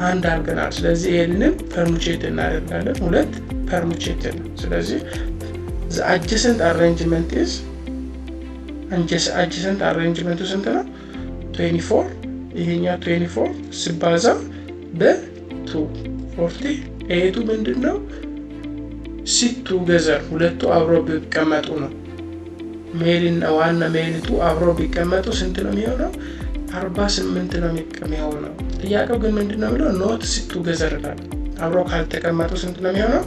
አንድ አድርገናል። ስለዚህ ይህንን permutate እናደርጋለን። ሁለት permutate ነው። ስለዚህ adjacent arrangement is adjacent arrangement ኡ ስንት ነው? 24። ይሄኛው 24 ሲባዛ በ2 48 ኡ ምንድን ነው? Sit together ሁለቱ አብሮ ቢቀመጡ ነው። Male one ና male two አብሮ ቢቀመጡ ስንት ነው የሚሆነው? 48 ነው የሚሆነው። ጥያቄው ግን ምንድን ነው የሚለው? Not sit together ይላል። አብሮ ካልተቀመጡ ስንት ነው የሚሆነው?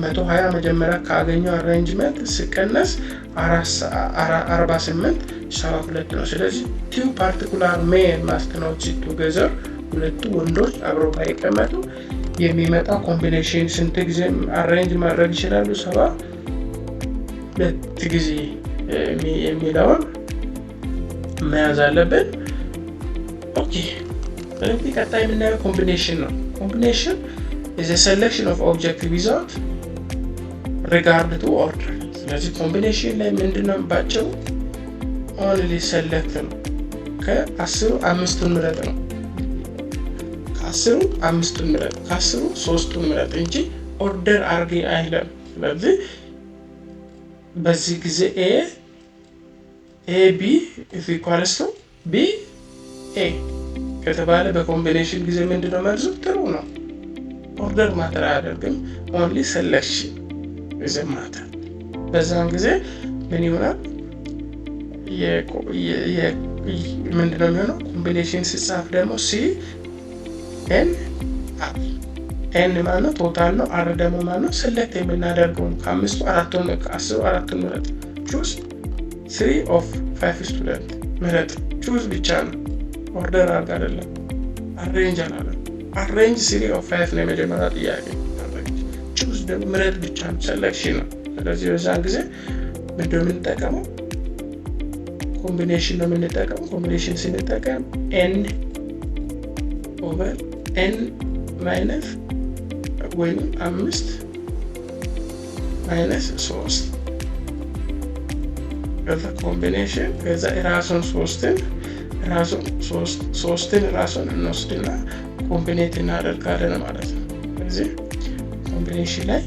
120 መጀመሪያ ካገኘው arrangement ሲቀነስ 48 72 ነው። ስለዚህ two particular men must not sit together፣ ሁለቱ ወንዶች አብሮ ባይቀመጡ የሚመጣ combination ስንት ጊዜ arrange ማድረግ ይችላሉ? 72 ጊዜ የሚለውን መያዝ አለብን። Okay፣ ስለዚህ ቀጣይ የምናየው combination ነው። Combination is selection of object without regard to order። ስለዚህ combination ላይ ምንድነው? ባጭሩ only select ነው። ከ10ሩ አምስቱን ምረጥ ነው። ከ10ሩ አምስቱን ምረጥ፣ ከ10ሩ ሶስቱን ምረጥ እንጂ order አርጌ አይለም። ስለዚህ በዚህ ጊዜ A B is equals to B A ከተባለ በ combination ጊዜ ምንድነው መልሱ? True ነው። Order matter አያደርግም። Only selection is matter። በዛን ጊዜ ምን ይሆናል? ምንድነው የሚሆነው? Combination ሲጻፍ ደግሞ C N R፣ N ማለት total ነው። R ደግሞ ማለት ነው select የምናደርገውን ከአምስቱ አራቱን፣ ከ10ሩ አራቱን ምረጥ። Choose three of five student ምረጥ። Choose ብቻ ነው፣ order አድርግ አይደለም። Arrange አላለም። Arrange three of five ነው የመጀመሪያ ጥያቄ። Choose ደግሞ ምረጥ ብቻ ነው፣ selection ነው። ስለዚህ በዛን ጊዜ ምንድነው የምንጠቀመው? Combination ነው የምንጠቀመው። Combination ስንጠቀም N over N minus ወይም አምስት minus ሶስት፣ ከዛ combination፣ ከዛ ራሱን ሶስትን ራሱን ሶስትን ራሱን እንወስድና combinate እናደርጋለን ማለት ነው። ስለዚህ combination ላይ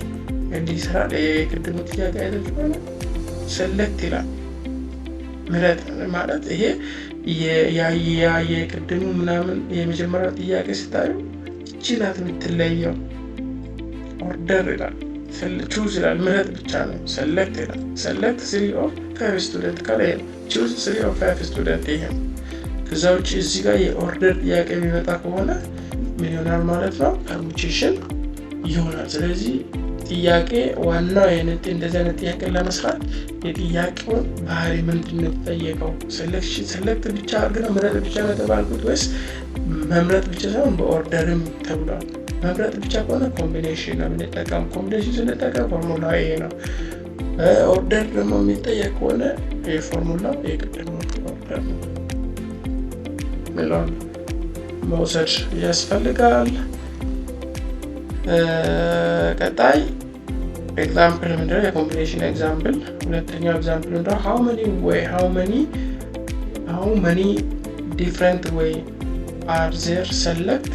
እንዲህ ይሰራል። የቅድሙ ጥያቄ አይነት ከሆነ select ይላል፣ ምረጥ ማለት። ይሄ የቅድሙ ምናምን የመጀመሪያው ጥያቄ ስታዩ እቺ ናት የምትለየው። Order ይላል፣ choose ይላል፣ ምረጥ ብቻ ነው። Select ይላል። Select three of five student ካለ ይሄ ነው። Choose three of five student ይሄ ነው። ከዛ ውጭ እዚህ ጋር የ order ጥያቄ የሚመጣ ከሆነ ምን ይሆናል ማለት ነው? Permutation ይሆናል። ስለዚህ ጥያቄ ዋናው እንደዚህ አይነት ጥያቄ ለመስራት የጥያቄውን ባህሪ ምንድን ነው የተጠየቀው? Select ብቻ አድርግ ነው፣ ምረጥ ብቻ ነው የተባልኩት ወይስ መምረጥ ብቻ ሳይሆን በ order ም ተብሏል? መምረጥ ብቻ ከሆነ combination ነው የምንጠቀም። Combination ስንጠቀም ፎርሙላ ይሄ ነው። Order ደግሞ የሚጠየቅ ከሆነ የፎርሙላው የቅድሙ order ነው የሚለውን መውሰድ ያስፈልጋል። ቀጣይ example ምንድነው? የ combination example ሁለተኛው example ምንድነው? How many different way are there select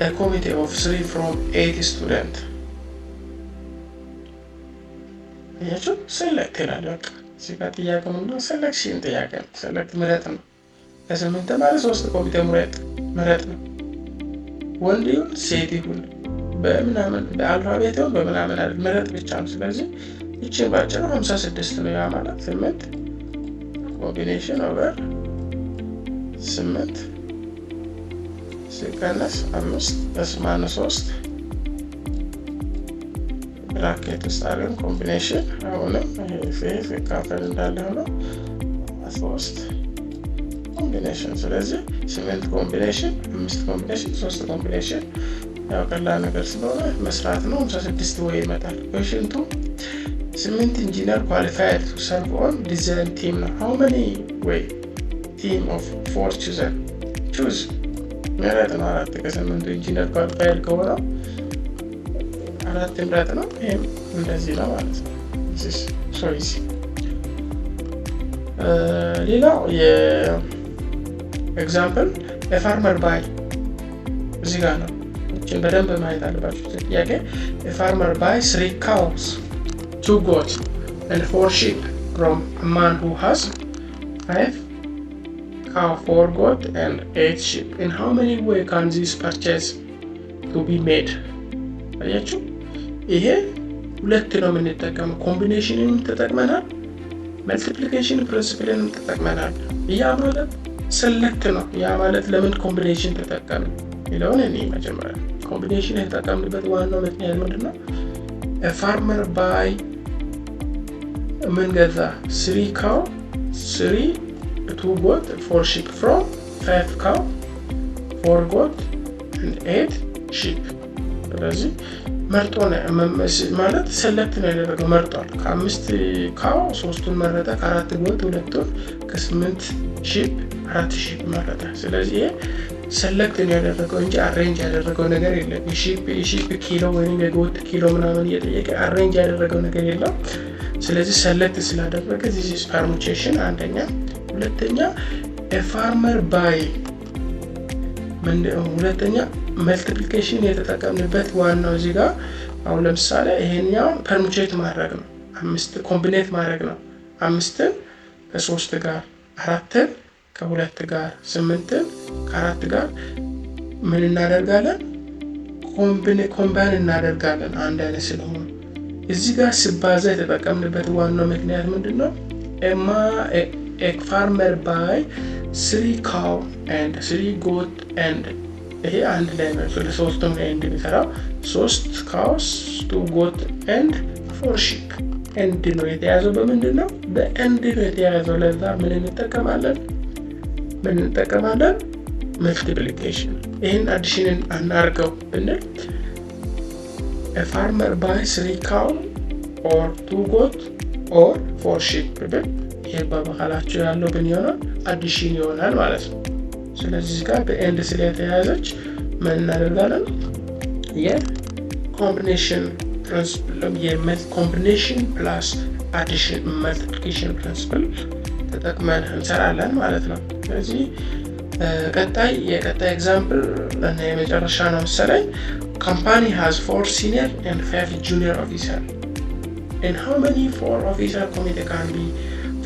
a committee of three from eight student? አያችሁ፣ select ይላል። በቃ እዚህ ጋር ጥያቄ ምንድነው? Selection ጥያቄ ነው። Select ምረጥ ነው። ከስምንት ተማሪ ሶስት ኮሚቴ ምረጥ ነው። ወንድ ይሁን ሴት ይሁን በምናምን በ alphabet ይሁን በምናምን አይደል፣ ምረጥ ብቻ ነው። ስለዚህ ይችን ባጭሩ 56 ነው። ያ ማለት ስምንት combination over ስምንት ሲቀነስ አምስት እስማነ ሶስት bracket ውስጥ አድርገን combination፣ አሁንም ይሄ ሲካፈል እንዳለ ሆኖ ሶስት combination። ስለዚህ ስምንት combination፣ አምስት combination፣ ሶስት combination ያው ቀላል ነገር ስለሆነ መስራት ነው። 56 ወይ ይመጣል። Question two፣ ስምንት engineer qualified to serve on design team ነው። How many way team of four chosen? Choose ምረጥ ነው። አራት ከስምንቱ engineer qualified ከሆነው አራት ምረጥ ነው። ይህም እንደዚህ ነው ማለት ነው። So easy። ሌላው የ example የ farmer buy እዚህ ጋር ነው። ይህችን በደንብ ማየት አለባቸው። ጥያቄ የ farmer buy three cows, two goat and four sheep from a man who has five cow, four goat and eight sheep. In how many way can this purchase to be made? አያችሁ፣ ይሄ ሁለት ነው የምንጠቀመው። Combination ንም ተጠቅመናል፣ multiplication principle ንም ተጠቅመናል። ያ ማለት select ነው። ያ ማለት ለምን combination ተጠቀምን የሚለውን እኔ መጀመሪያ combination የተጠቀምንበት ዋናው ምክንያት ምንድን ነው? Farmer buy ምን ገዛ? Three cow, three two goat, four sheep from five cow, four goat, eight sheep። ስለዚህ መርጦ ማለት select ነው ያደረገው፣ መርጧል። ከአምስት cow ሶስቱን መረጠ፣ ከአራት goat ሁለቱን፣ ከስምንት sheep አራት sheep መረጠ። ስለዚህ ይሄ select ነው ያደረገው እንጂ arrange ያደረገው ነገር የለም። የ sheep ኪሎ ወይም የ goat ኪሎ ምናምን እየጠየቀ arrange ያደረገው ነገር የለም። ስለዚህ select ስላደረገ this permutation አንደኛ። ሁለተኛ farmer buy፣ ሁለተኛ multiplication የተጠቀምንበት ዋናው እዚህ ጋር አሁን ለምሳሌ ይሄኛውን permutate ማድረግ ነው። አምስት combinate ማድረግ ነው። አምስትን ከሶስት ጋር፣ አራትን ከሁለት ጋር፣ ስምንትን ከአራት ጋር ምን እናደርጋለን? Combine እናደርጋለን አንድ አይነት ስለሆኑ። እዚህ ጋር ሲባዛ የተጠቀምንበት ዋናው ምክንያት ምንድን ነው? ኤማ farmer buy three cow and three goat and ይሄ አንድ ላይ ነው። ለሶስቱም ላይ እንደሚሰራው ሶስት cows, two goat and four sheep and ነው የተያዘው። በምንድን ነው? በ and ነው የተያዘው። ለዛ ምን እንጠቀማለን? ምን እንጠቀማለን? Multiplication። ይህን addition ን አናርገው ብንል farmer buy three cow or two goat or four sheep ብል ይሄ በመሀላቸው ያለው ምን ይሆናል? Addition ይሆናል ማለት ነው። ስለዚህ ጋር በ and ስለተያዘች ምን እናደርጋለን? የ combination principle፣ የ combination plus addition multiplication principle ተጠቅመን እንሰራለን ማለት ነው። ስለዚህ ቀጣይ የቀጣይ example እና የመጨረሻ ነው መሰለኝ። Company has four senior and five junior officer, and how many four officer committee can be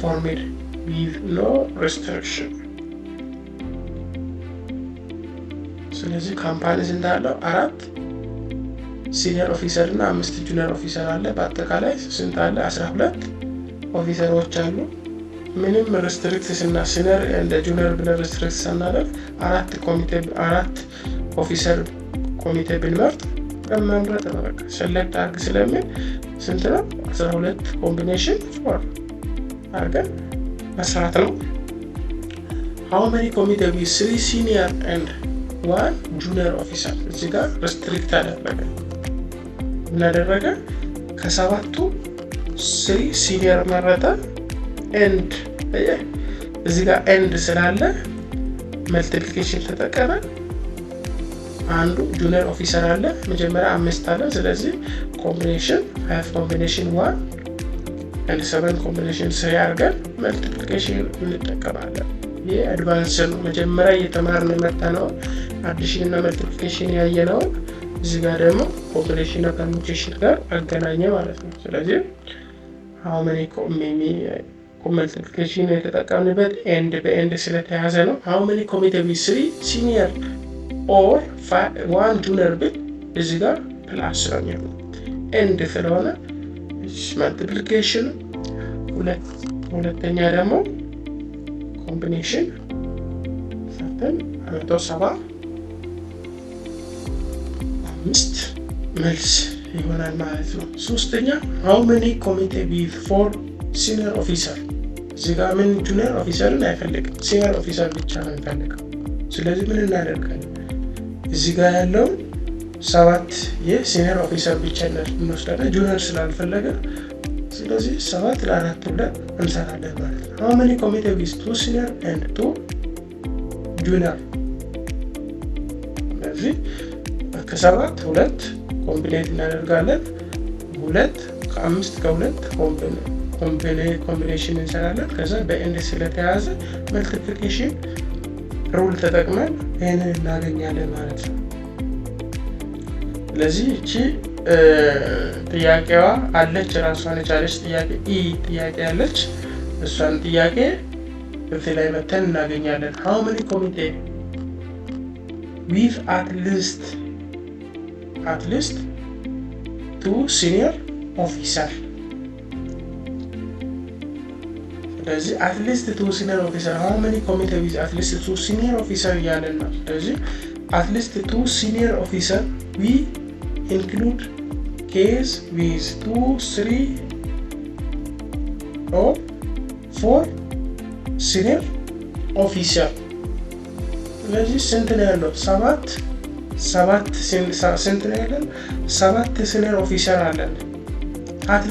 formed with no restriction? ስለዚህ company ስንት አለው? አራት senior officer እና አምስት junior officer አለ። በአጠቃላይ ስንት አለ? 12 officer ኦች አሉ። ምንም restrict ስና senior and junior ብለን restrict ሳናደርግ አራት ኮሚቴ፣ አራት officer ኮሚቴ ብንመርጥ መምረጥ ነው። በቃ select አርግ ስለሚል ስንት ነው? 12 combination four አድርገን መስራት ነው። How many committee with three senior and one junior officer? እዚህ ጋር restrict አደረገ። ምን አደረገ? ከሰባቱ three senior መረጠ። And እዚህ ጋር and ስላለ multiplication ተጠቀመ። አንዱ junior officer አለ፣ መጀመሪያ አምስት አለ። ስለዚህ combination five combination one and seven combination three አድርገን multiplication እንጠቀማለን። ይህ advance ነው። መጀመሪያ እየተማርን የመጣነው addition እና multiplication ያየነውን እዚህ ጋር ደግሞ combination እና permutation ጋር አገናኘ ማለት ነው። ስለዚህ how many multiplication የተጠቀምንበት and በ and ስለተያዘ ነው። How many committee with three senior or one junior ብል እዚህ ጋር plus ነው የሚሆነው and ስለሆነ multiplication፣ ሁለተኛ ደግሞ combination ሰርተን 175 መልስ ይሆናል ማለት ነው። ሶስተኛ፣ how many committee with four senior officer? እዚህ ጋር ምን junior officer ን አይፈልግም፣ senior officer ብቻ ነው የሚፈልገው። ስለዚህ ምን እናደርጋለን? እዚህ ጋር ያለውን ሰባት የ senior officer ብቻ እንወስዳለን፣ junior ስላልፈለገ። ስለዚህ ሰባት ለአራት ብለን እንሰራለን ማለት ነው። How many committee with two senior and two junior? ስለዚህ ከሰባት ሁለት combinate እናደርጋለን። ሁለት ከአምስት ከሁለት combination እንሰራለን። ከዛ በ and ስለተያዘ multiplication rule ተጠቅመን ይህንን እናገኛለን ማለት ነው። ስለዚህ እቺ ጥያቄዋ አለች፣ ራሷን የቻለች ጥያቄ ኢ ጥያቄ አለች። እሷን ጥያቄ እዚህ ላይ መተን እናገኛለን። How many committee with at least two senior officer? ስለዚህ at least two senior officer፣ how many committee with at least two senior officer እያለን ነው። ስለዚህ at least two senior officer, we include case with two, three or four senior officer። ስለዚህ ስንት ነው ያለው? ሰባት ሰባት ስንት ነው ያለን? ሰባት senior officer አለን። At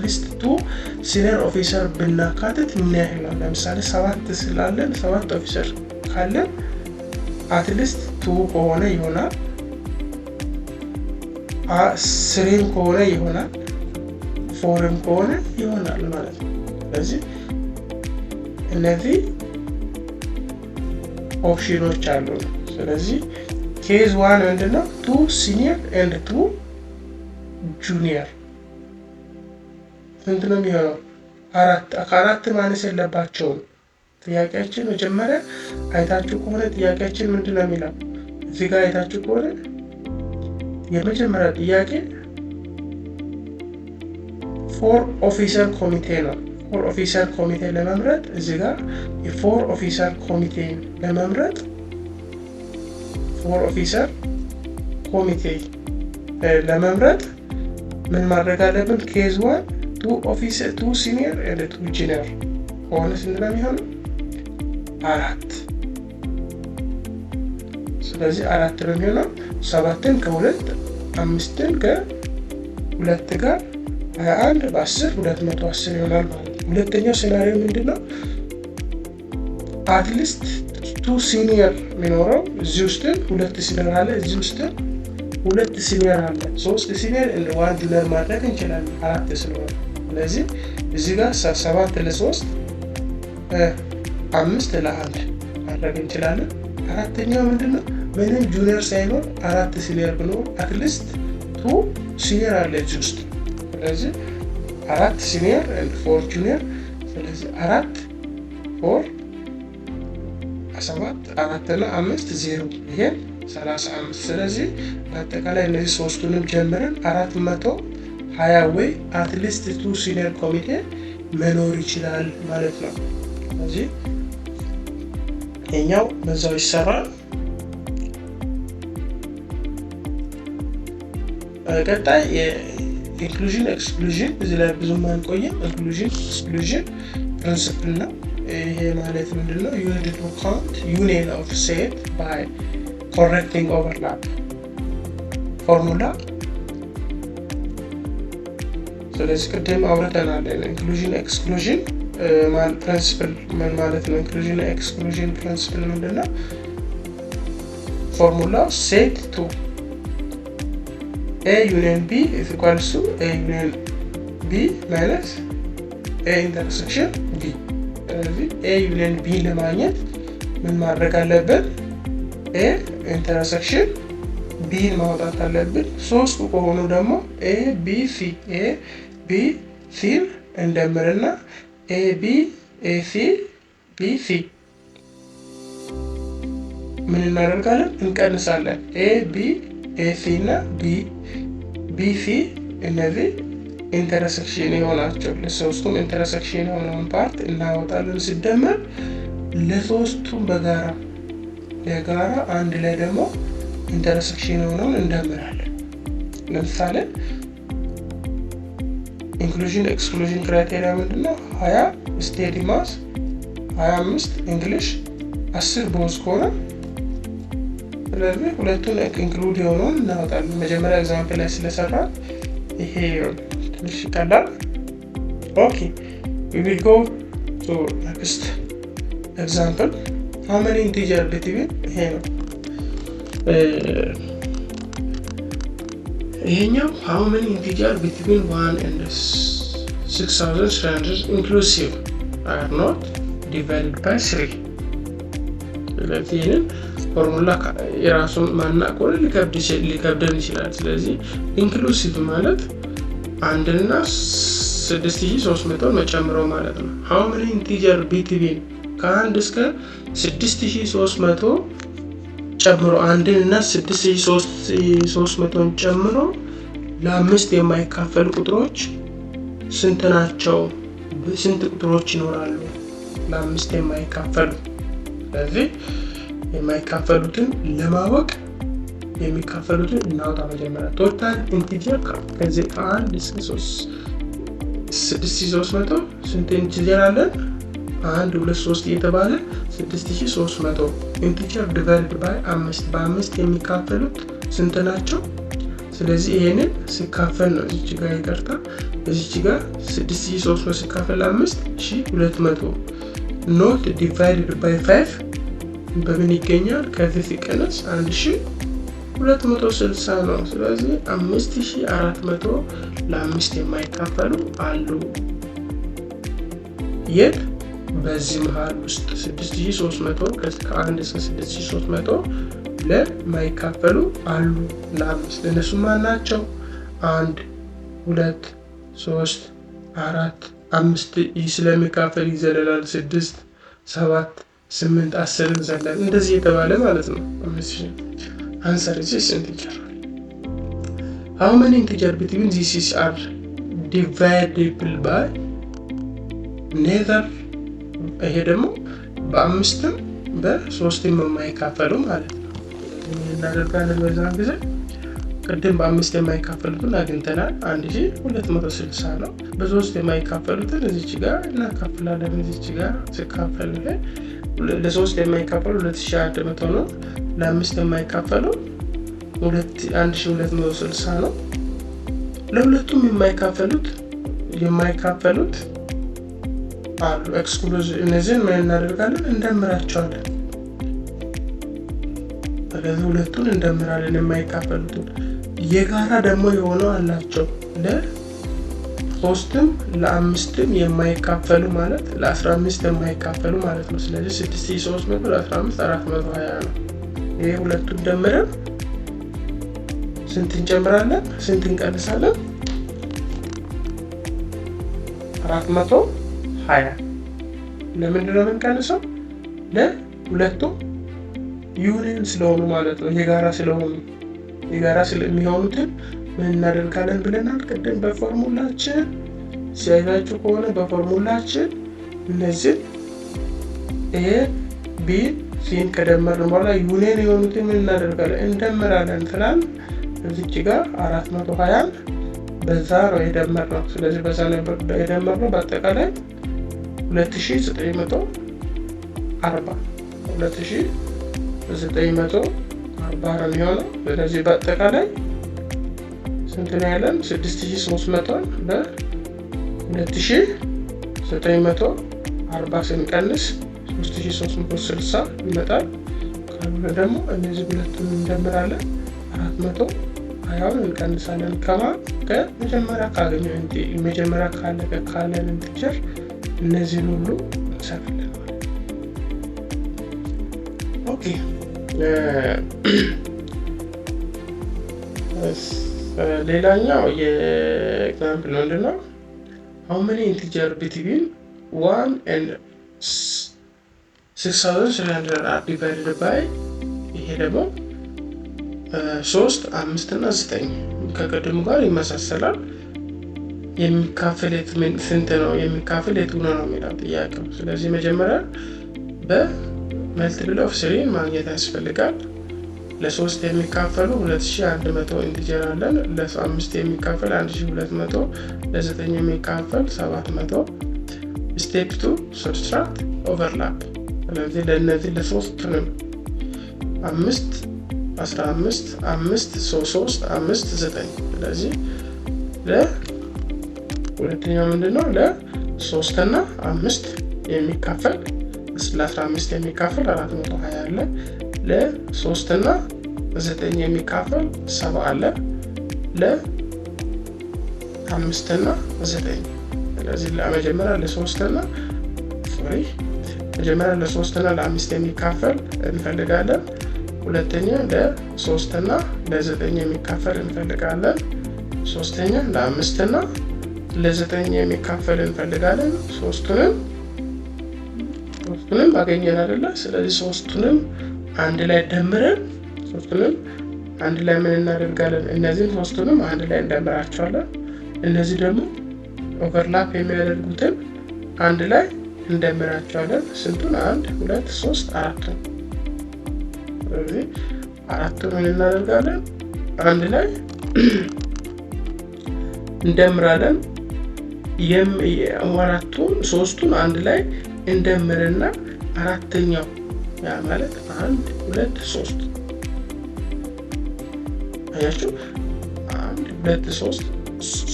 least two senior officer ብናካትት ምን ያህል ነው? ለምሳሌ ሰባት ስላለን፣ ሰባት officer ካለን at least two ከሆነ ይሆናል፣ three ም ከሆነ ይሆናል፣ four ም ከሆነ ይሆናል ማለት ነው። ስለዚህ እነዚህ ኦፕሽኖች አሉ። ስለዚህ case one ምንድነው? Two senior and two junior። ስንት ነው የሚሆነው? አራት። ከአራት ማነስ የለባቸውም። ጥያቄያችን መጀመሪያ አይታችሁ ከሆነ ጥያቄያችን ምንድን ነው የሚለው? እዚህ ጋር አይታችሁ ከሆነ የመጀመሪያ ጥያቄ four officer ኮሚቴ ነው። Four officer ኮሚቴ ለመምረጥ፣ እዚህ ጋር የ four officer ኮሚቴ ለመምረጥ፣ four officer ኮሚቴ ለመምረጥ ምን ማድረግ አለብን? Case one, two officer, two senior and two junior ከሆነ ስንት ነው የሚሆነው? አራት። ስለዚህ አራት ነው የሚሆነው። ሰባትን ከሁለት፣ አምስትን ከሁለት ጋር 21 በ10 210 ይሆናል ማለት ነው። ሁለተኛው scenario ምንድን ነው? At least two senior የሚኖረው እዚህ ውስጥም ሁለት senior አለ፣ እዚህ ውስጥም ሁለት senior አለ። ሶስት senior and one junior ማድረግ እንችላለን አራት ስለሆነ። ስለዚህ እዚህ ጋር ሰባት ለሶስት፣ አምስት ለአንድ ማድረግ እንችላለን። አራተኛው ምንድን ነው? ምንም junior ሳይኖር አራት senior ቢኖር at least two senior አለ እዚህ ውስጥ። ስለዚህ አራት senior and four junior። ስለዚህ አራት four ሰባት፣ አራት እና አምስት ዜሮ፣ ይሄን 35። ስለዚህ በአጠቃላይ እነዚህ ሶስቱንም ጀምረን 420 ወይ at least two senior ኮሚቴ መኖር ይችላል ማለት ነው። ስለዚህ ይሄኛው በዛው ይሰራል። ቀጣይ የ inclusion exclusion፣ እዚህ ላይ ብዙም አንቆይም። Inclusion exclusion principle ነው። ይሄ ማለት ምንድን ነው? Used to count union of set by correcting overlap formula። ስለዚህ ቅድም አውርተናል። Inclusion exclusion principle ምን ማለት ነው? Inclusion exclusion principle ምንድን ነው? Formula ው set two A union B is equals to A union B minus A intersection B። ስለዚህ A union B ለማግኘት ምን ማድረግ አለብን? A intersection B ን ማውጣት አለብን። ሶስቱ ከሆኑ ደግሞ A B C፣ A B C ን እንደምርና A B A C B C ምን እናደርጋለን? እንቀንሳለን። A B A C እና B B C እነዚህ intersection የሆናቸው ለሶስቱም intersection የሆነውን part እናወጣለን። ሲደመር ለሶስቱም በጋራ ለጋራ አንድ ላይ ደግሞ intersection የሆነውን እንደምራለን። ለምሳሌ inclusion exclusion criteria ምንድነው? 20 study maths፣ 25 English፣ 10 both ከሆነ ስለዚህ ሁለቱን include የሆነውን እናወጣለን። መጀመሪያ example ላይ ስለሰራ ይሄ ትንሽ ይቀላል። Okay, we will go to next example. How many integer between ይሄ ነው ይሄኛው። How many integer between 1 and 6300 inclusive are not divided by 3? ስለዚህ ይህንን ፎርሙላ የራሱን ማናቅ ከሆነ ሊከብደን ይችላል። ስለዚህ inclusive ማለት አንድና 6300 መጨምረው ማለት ነው። How many integer between ከአንድ እስከ 6300 ጨምሮ፣ አንድን እና 6300ን ጨምሮ ለአምስት የማይካፈሉ ቁጥሮች ስንት ናቸው? ስንት ቁጥሮች ይኖራሉ ለአምስት የማይካፈሉ? ስለዚህ የማይካፈሉትን ለማወቅ የሚካፈሉትን እናውጣ መጀመሪያ። Total integer ከዚህ ከአንድ እስከ 6300 ስንት integer አለን? አንድ፣ ሁለት፣ ሶስት እየተባለ 6300 integer divide by አምስት፣ በአምስት የሚካፈሉት ስንት ናቸው? ስለዚህ ይሄንን ሲካፈል ነው፣ እዚች ጋር ይቅርታ፣ እዚች ጋር 6300 ሲካፈል አምስት 1200 not divided by five በምን ይገኛል? ከዚህ ሲቀነስ 1260 ነው። ስለዚህ 5400 ለአምስት የማይካፈሉ አሉ። የት? በዚህ መሀል ውስጥ 6300፣ ከአንድ እስከ 6300 ለማይካፈሉ አሉ ለአምስት። እነሱ ማን ናቸው? አንድ፣ ሁለት፣ ሶስት፣ አራት፣ አምስት ስለሚካፈል ይዘለላል። ስድስት፣ ሰባት፣ ስምንት፣ 10ን ዘላል እንደዚህ የተባለ ማለት ነው። Answer is integer. How many integer between these are dividable by neither? ይሄ ደግሞ በአምስትም በሶስትም የማይካፈሉ ማለት ነው። እናደርጋለን በዛን ጊዜ ቅድም በአምስት የማይካፈሉትን አግኝተናል። 1260 ነው። በሶስት የማይካፈሉትን እዚች ጋር እናካፍላለን። እዚች ጋር ሲካፈል ይሄ ለሶስት የማይካፈሉ 2100 ነው። ለአምስት የማይካፈሉ 1260 ነው። ለሁለቱም የማይካፈሉት አሉ exclusive። እነዚህን ምን እናደርጋለን? እንደምራቸዋለን። ስለዚህ ሁለቱን እንደምራለን የማይካፈሉትን። የጋራ ደግሞ የሆነው አላቸው ለሶስትም ለአምስትም የማይካፈሉ ማለት ለ15 የማይካፈሉ ማለት ነው። ስለዚህ 6300 ለ15 420 ነው። ይሄ ሁለቱን ደምረን ስንት እንጨምራለን? ስንት እንቀንሳለን? 420። ለምንድን ነው የምንቀንሰው? ለሁለቱም ዩኒየን ስለሆኑ ማለት ነው። የጋራ ስለሆኑ የጋራ ስለሚሆኑትን ምን እናደርጋለን ብለናል ቅድም በፎርሙላችን ሲያይታችሁ ከሆነ በፎርሙላችን እነዚህን A፣ B፣ C ን ከደመርን በኋላ ዩኒየን የሆኑትን ምን እናደርጋለን? እንደምራለን ትላል። እዚች ጋር 420ን በዛ ነው የደመርነው። ስለዚህ በዛ ነው የደመርነው። በአጠቃላይ 2940፣ 2940 ነው የሚሆነው። ስለዚህ በአጠቃላይ ስንት ነው ያለን? 6300 በ2940 ስንቀንስ 3360 ይመጣል። ካልሆነ ደግሞ እነዚህ ሁለቱን እንደምራለን፣ 420ውን እንቀንሳለን። ከማ ከመጀመሪያ ካገኘው መጀመሪያ ካለቀ ካለን integer እነዚህን ሁሉ እንሰራለን ማለት ነው። Okay፣ ሌላኛው የ example ምንድን ነው? How many integer between 1 and 6300 are divided by? ይሄ ደግሞ ሶስት፣ አምስት እና ዘጠኝ ከቅድሙ ጋር ይመሳሰላል። የሚካፈል ስንት ነው? የሚካፈል የቱ ነው ነው የሚለው ጥያቄው። ስለዚህ መጀመሪያ በ multiple of three ን ማግኘት ያስፈልጋል። ለሶስት የሚካፈሉ 2100 integer አለን። ለአምስት የሚካፈል 1200፣ ለዘጠኝ የሚካፈል 700። Step two, subtract overlap። ስለዚህ ለእነዚህ ለሶስቱንም አምስት፣ 15፣ አምስት፣ ሶስት፣ አምስት፣ ዘጠኝ። ስለዚህ ለሁለተኛው ምንድን ነው? ለሶስት እና አምስት የሚካፈል ለ15 የሚካፈል 420 አለ። ለሶስት እና ዘጠኝ የሚካፈል 70 አለ። ለአምስት እና ዘጠኝ። ስለዚህ ለመጀመሪያ ለሶስት እና sorry መጀመሪያ ለሶስት እና ለአምስት የሚካፈል እንፈልጋለን። ሁለተኛ ለሶስት እና ለዘጠኝ የሚካፈል እንፈልጋለን። ሶስተኛ ለአምስት እና ለዘጠኝ የሚካፈል እንፈልጋለን። ሶስቱንም አገኘን አይደለ? ስለዚህ ሶስቱንም አንድ ላይ ደምረን ሶስቱንም አንድ ላይ ምን እናደርጋለን? እነዚህን ሶስቱንም አንድ ላይ እንደምራቸዋለን። እነዚህ ደግሞ overlap የሚያደርጉትን አንድ ላይ እንደምራቸዋለን። ስንቱን? አንድ፣ ሁለት፣ ሶስት፣ አራቱን። ስለዚህ አራቱን ምን እናደርጋለን? አንድ ላይ እንደምራለን። አራቱን ሶስቱን አንድ ላይ እንደምርና አራተኛው ያ ማለት አንድ፣ ሁለት፣ ሶስት። አያችሁ፣ አንድ፣ ሁለት፣ ሶስት።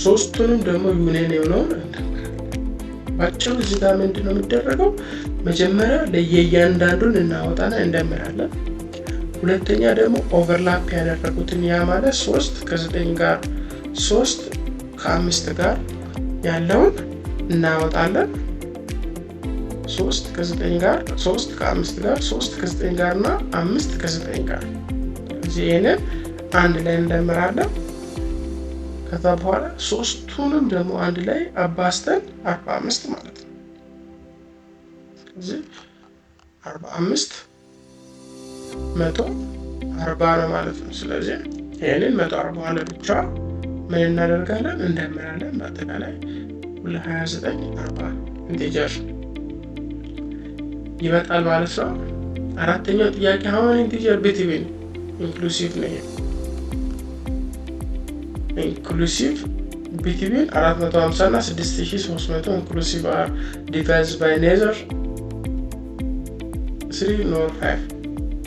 ሶስቱንም ደግሞ ዩኒየን የሆነውን እንደምራለን። ባጭሩ እዚህ ጋር ምንድን ነው የሚደረገው? መጀመሪያ ለየእያንዳንዱን እናወጣና እንደምራለን። ሁለተኛ ደግሞ overlap ያደረጉትን ያ ማለት ሶስት ከዘጠኝ ጋር፣ ሶስት ከአምስት ጋር ያለውን እናወጣለን። ሶስት ከዘጠኝ ጋር፣ ሶስት ከአምስት ጋር፣ ሶስት ከዘጠኝ ጋር እና አምስት ከዘጠኝ ጋር። እዚህ ይህንን አንድ ላይ እንደምራለን። ከዛ በኋላ ሶስቱንም ደግሞ አንድ ላይ አባዝተን 45 ማለት ነው። ስለዚህ 45 140 ነው ማለት ነው። ስለዚህ ይህንን 140 ለብቻ ምን እናደርጋለን? እንደምራለን። በአጠቃላይ 29 40 integer ይመጣል ማለት ነው። አራተኛው ጥያቄ አሁን integer between inclusive ነው። Inclusive between 450 እና 6300 inclusive are divides by neither 3 nor 5።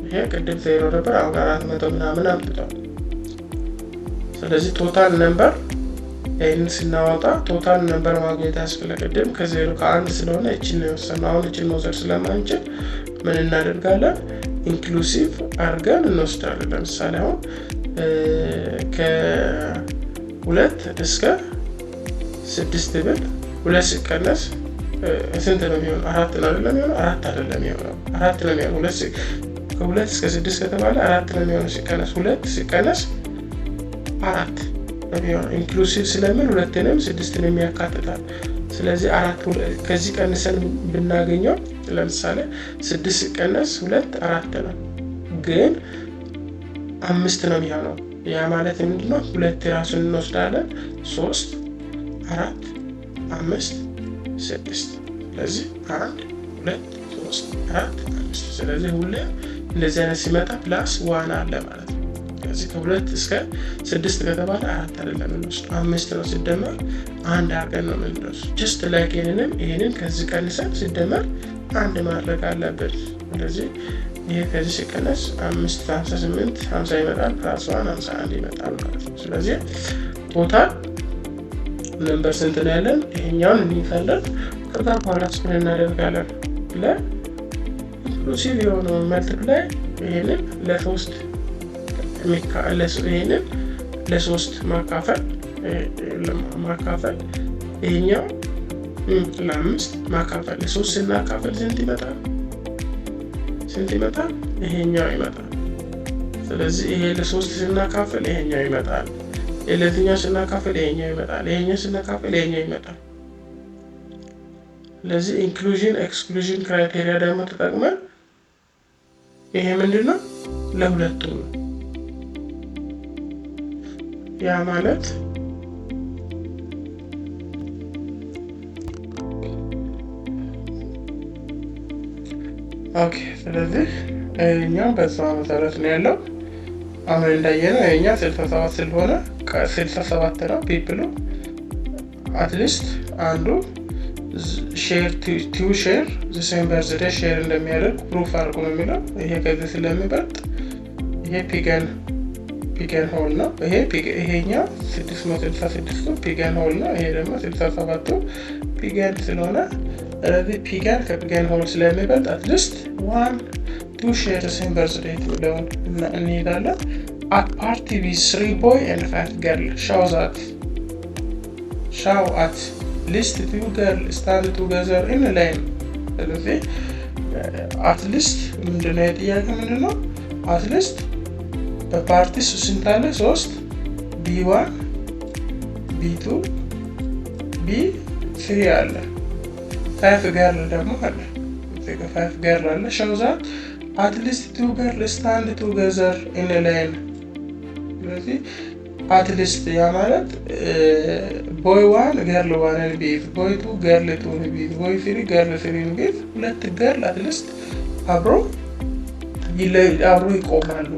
ይሄ ቅድም ዜሮ ነበር፣ አሁን 400 ምናምን አምጥቷል። ስለዚህ total number ይህን ስናወጣ total number ማግኘት ያስፈልጋል። ቅድም ከዜሮ ከአንድ ስለሆነ እችን ነው የወሰድነው። አሁን እችን መውሰድ ስለማንችል ምን እናደርጋለን? Inclusive አድርገን እንወስዳለን። ለምሳሌ አሁን ከ2 እስከ 6 ብል ሁለት ሲቀነስ ስንት ነው የሚሆነው? አራት ነው አይደለም የሚሆነው? አራት አይደለም የሚሆነው፣ አራት ነው የሚሆነው። ከ2 እስከ 6 ከተባለ አራት ነው የሚሆነው። ሲቀነስ ሁለት ሲቀነስ አራት ነው የሚሆነው። Inclusive ስለምን ሁለትንም ስድስትንም ያካትታል። ስለዚህ አራት ከዚህ ቀንሰን ብናገኘው ለምሳሌ ስድስት ሲቀነስ ሁለት አራት ነው፣ ግን አምስት ነው የሚሆነው። ያ ማለት ምንድነው? ሁለት የራሱን እንወስዳለን። ሶስት፣ አራት፣ አምስት፣ ስድስት። ስለዚህ አንድ፣ ሁለት፣ ሶስት፣ አራት፣ አምስት። ስለዚህ ሁሌም እንደዚህ አይነት ሲመጣ plus one አለ ማለት ነው። ስለዚህ ከ2 እስከ 6 ከተባለ አራት አይደለም የምንወስደው፣ አምስት ነው። ሲደመር አንድ አድርገን ነው የምንወስደው። Just like ይህንንም ይህንን ከዚህ ቀንሰን ሲደመር አንድ ማድረግ አለብን። ስለዚህ ይሄ ከዚህ ሲቀነስ አምስት 58 50 ይመጣል፣ plus one 51 ይመጣል ማለት ነው። ስለዚህ total number ስንት ነው ያለን? ይሄኛውን እንይዛለን። ከዛ በኋላ ምን እናደርጋለን? ለ inclusive የሆነውን multiply ይሄንን ለሶስት ማካፈል፣ ይሄኛው ለአምስት ማካፈል። ለሶስት ስናካፈል ስንት ይመጣል? ስንት ይመጣል? ይሄኛው ይመጣል። ስለዚህ ይሄ ለሶስት ስናካፍል ይሄኛው ይመጣል። ለዚህኛው ስናካፍል ይሄኛው ይመጣል። ይሄኛው ስናካፍል ይሄኛው ይመጣል። ስለዚህ inclusion exclusion criteria ደግሞ ተጠቅመን ይሄ ምንድን ነው? ለሁለቱም ነው። ያ ማለት okay። ስለዚህ ይሄኛው በዛ መሰረት ነው ያለው። አሁን እንዳየነው ይሄኛው 67 ስለሆነ 67 ነው people ኡ at least አንዱ share two share the same birthday share እንደሚያደርግ proof አድርጎ ነው የሚለው። ይሄ ከዚህ ስለሚበልጥ ይሄ pigeon hole ነው። ይሄ ይሄኛው 666ቱ pigeon hole ነው። ይሄ ደግሞ 67ቱ pigeon ስለሆነ ስለዚህ pigeon ከ pigeon hole ስለሚበልጥ at least one two share same birthday የሚለውን እንሄዳለን። At party with three boy and five girl, show at least two girl stand together in line። ስለዚህ at least ምንድነው የጥያቄ ምንድነው? At least በ party ስንት አለ? ሶስት B one፣ B two፣ B three አለ። Five girl ደግሞ አለ። Five girl አለ። Show that at least two girl stand together in line። ስለዚህ at least ያ ማለት boy one girl one ን ቢይዝ፣ boy two girl two ን ቢይዝ፣ boy three girl three ን ቢይዝ ሁለት girl at least አብሮ ይቆማሉ።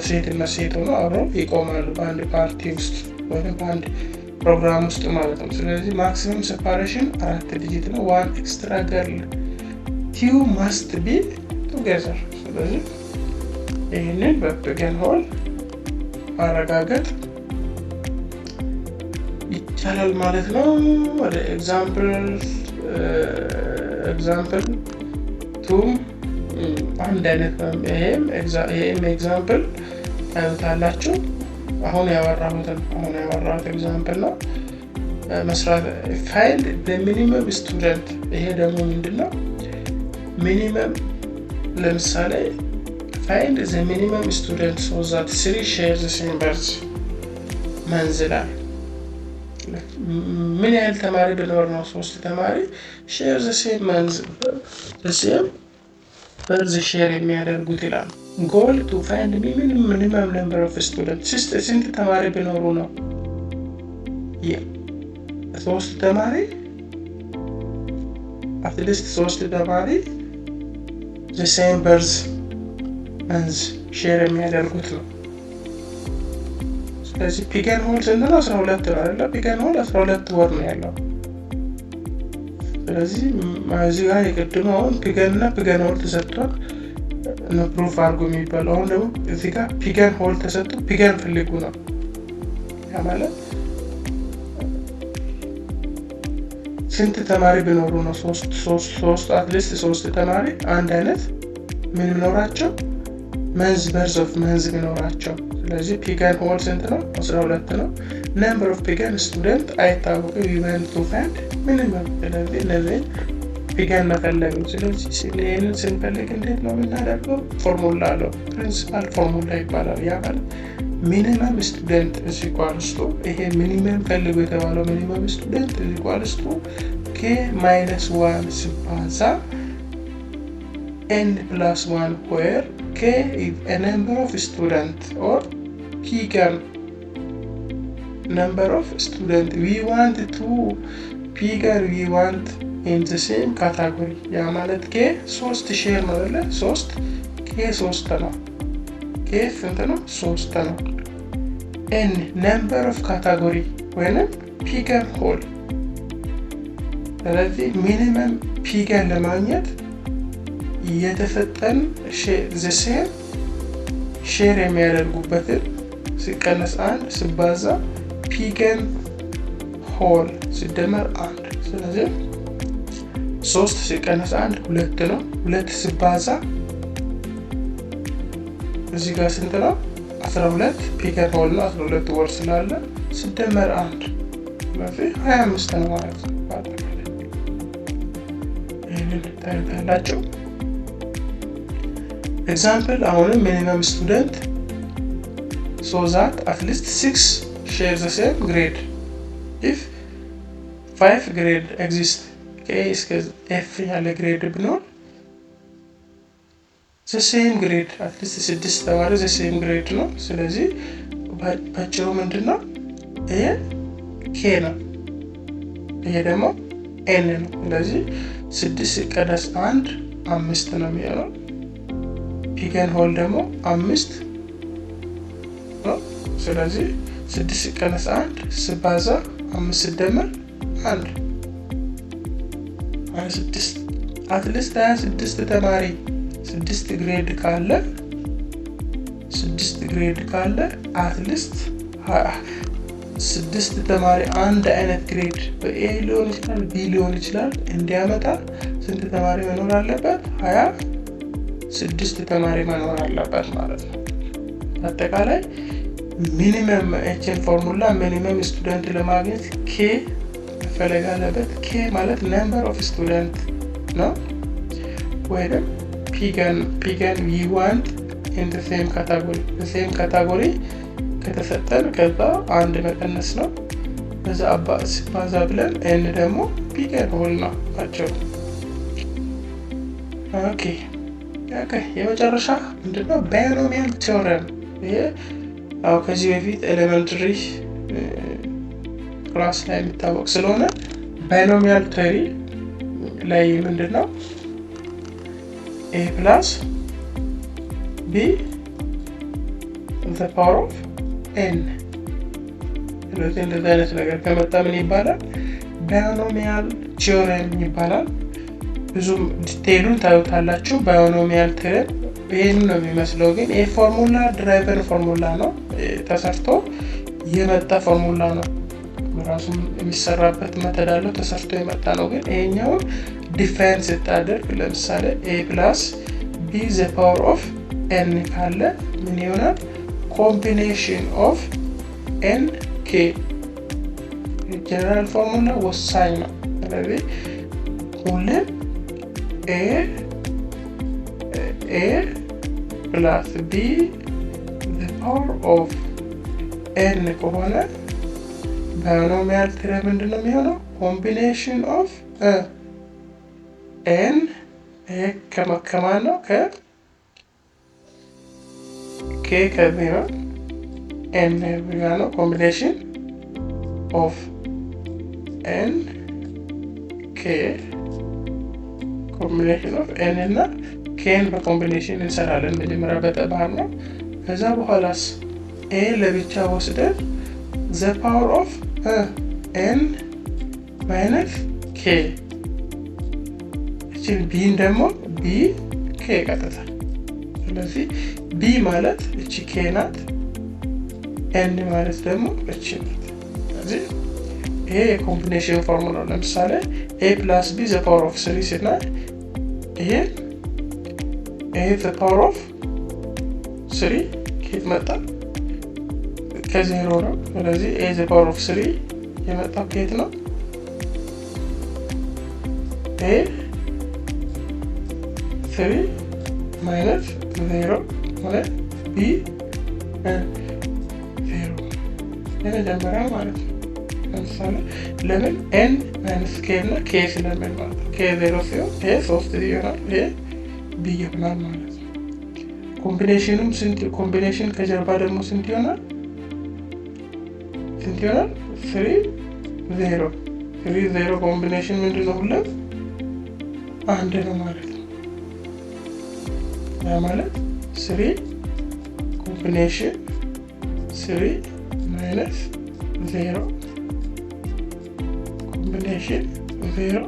ሴት እና ሴት ሆኖ አብሮ ይቆማሉ በአንድ ፓርቲ ውስጥ ወይም በአንድ ፕሮግራም ውስጥ ማለት ነው። ስለዚህ maximum separation አራት digit ነው። One extra girl two must be together። ስለዚህ ይህንን በ pigeon hole ማረጋገጥ ይቻላል ማለት ነው። ወደ example two ም አንድ አይነት ነው። ይሄም example ታዩታላችሁ። አሁን ያወራሁት example ነው። መስራት find minimum student። ይሄ ደግሞ ምንድን ነው? Minimum ለምሳሌ find the minimum student so that three share the same birth። Month ይላል። ምን ያህል ተማሪ ቢኖር ነው ሶስት ተማሪ share the same month, the same birth share የሚያደርጉት ይላል። Goal: to find minimum number of student። ስንት ተማሪ ቢኖሩ ነው ሶስት ተማሪ፣ at least ሶስት ተማሪ the same birth month share የሚያደርጉት ነው። ስለዚህ pigeonhole ስንት ነው? 12 ነው አይደለ? Pigeonhole 12 ወር ነው ያለው። ስለዚህ እዚህ ጋር የቅድሙ አሁን pigeon እና pigeonhole ተሰጥቷል ነው proof አድርጎ የሚባለው። አሁን ደግሞ እዚህ ጋር pigeonhole ተሰጥቶ pigeon ፈልጉ ነው። ያ ማለት ስንት ተማሪ ቢኖሩ ነው ሶስት ሶስት ሶስት at least ሶስት ተማሪ አንድ አይነት ምን ቢኖራቸው፣ month, birth of month ቢኖራቸው። ስለዚህ pigeonhole ስንት ነው? 12 ነው። Number of pigeon student አይታወቅም። We want to find minimum። ስለዚህ እነዚህን pigeon መፈለግ ነው። ስለዚህ ይህንን ስንፈልግ እንዴት ነው የምናደርገው? ፎርሙላ አለው። Principal formula ይባላል። ያ ማለት minimum student is equals to፣ ይሄ minimum ፈልጉ የተባለው minimum student is equals to k minus one ሲባዛ n plus one, where k is a number of student or pigeon, number of student we want to pigeon we want in the same category። ያ ማለት k ሶስት share ነው አይደለ? ሶስት k ሶስት ነው። K ስንት ነው? ሶስት ነው። N number of category ወይንም pigeonhole። ስለዚህ minimum pigeon ለማግኘት የተሰጠን the same share የሚያደርጉበትን ሲቀነስ አንድ ሲባዛ pigeonhole ሲደመር አንድ። ስለዚህ ሶስት ሲቀነስ አንድ ሁለት ነው። ሁለት ሲባዛ እዚህ ጋር ስንት ነው? 12 pigeonhole ነው። 12 ወር ስላለ ሲደመር አንድ፣ ስለዚህ 25 ነው ማለት ነው። በአጠቃላይ ይህንን ታዩታላችሁ። Example አሁንም minimum student so that at least six share the same grade if five grade exist። ከ A እስከ F ያለ grade ቢኖር the same grade at least ስድስት ተማሪ the same grade ነው። ስለዚህ ባጭሩ ምንድን ነው? ይሄ k ነው፣ ይሄ ደግሞ n ነው። ስለዚህ ስድስት ሲቀነስ አንድ አምስት ነው የሚሆነው። Pigeonhole ደግሞ አምስት ነው። ስለዚህ ስድስት ሲቀነስ አንድ ሲባዛ አምስት ሲደመር አንድ 26። At least 26 ተማሪ ስድስት grade ካለ፣ ስድስት grade ካለ at least ስድስት ተማሪ አንድ አይነት grade በ A ሊሆን ይችላል፣ B ሊሆን ይችላል፣ እንዲያመጣ ስንት ተማሪ መኖር አለበት? 26 ተማሪ መኖር አለበት ማለት ነው። አጠቃላይ minimum ኤችን formula minimum student ለማግኘት k መፈለግ አለበት። K ማለት number of student ነው ወይም pigeon we want in same category። Same category ከተሰጠን ከዛ አንድ መቀነስ ነው። በዛ አባ ሲባዛ ብለን n ደግሞ pigeonhole ነው ናቸው። Okay፣ የመጨረሻ ምንድነው? Binomial theorem። ይሄ አዎ ከዚህ በፊት elementary class ላይ የሚታወቅ ስለሆነ binomial theory ላይ ምንድን ነው? A plus b the power of n። ስለዚህ እንደዚህ አይነት ነገር ከመጣ ምን ይባላል? Binomial theorem ይባላል። ብዙም detail ኡን ታዩታላችሁ። Binomial theorem ይህን ነው የሚመስለው፣ ግን ይህ formula derived formula ነው፣ ተሰርቶ የመጣ ፎርሙላ ነው። ራሱም የሚሰራበት method አለው፣ ተሰርቶ የመጣ ነው። ግን ይሄኛውን define ስታደርግ ለምሳሌ a plus b the power of n ካለ ምን ይሆናል? Combination of n k። General formula ወሳኝ ነው። ስለዚህ ሁሌም a plus b the power of n ከሆነ Binomial theorem ምንድን ነው የሚሆነው? Combination of n ይሄ ከማን ነው? ከ k ከዚህ ነው፣ n ጋር ነው። Combination of n k፣ combination of n እና k ን በ combination እንሰራለን መጀመሪያ በጠባር ነው። ከዛ በኋላስ a ለብቻ ወስደን the power of n minus k፣ እችን b ን ደግሞ b k ቀጥታ። ስለዚህ b ማለት እቺ k ናት፣ n ማለት ደግሞ እቺ ናት። ስለዚህ ይሄ የ combination formula። ለምሳሌ a plus b the power of three ስናይ ይሄ a the power of three ከየት መጣ? ከዜሮ ነው። ስለዚህ a the power of three የመጣው ከየት ነው? A three minus zero ማለት b zero የመጀመሪያው ማለት ነው። ለምሳሌ ለምን n minus k እና k ስለሚል ማለት ነው። K zero ሲሆን ይሄ ሶስት ይሆናል፣ ይሄ b ይሆናል ማለት ነው። Combination ኑም ስንት combination ከጀርባ ደግሞ ስንት ይሆናል? ስንት ይሆናል? Three zero፣ three zero combination ምንድን ነው? ሁለት አንድ ነው ማለት ነው። ያ ማለት three combination three minus zero combination zero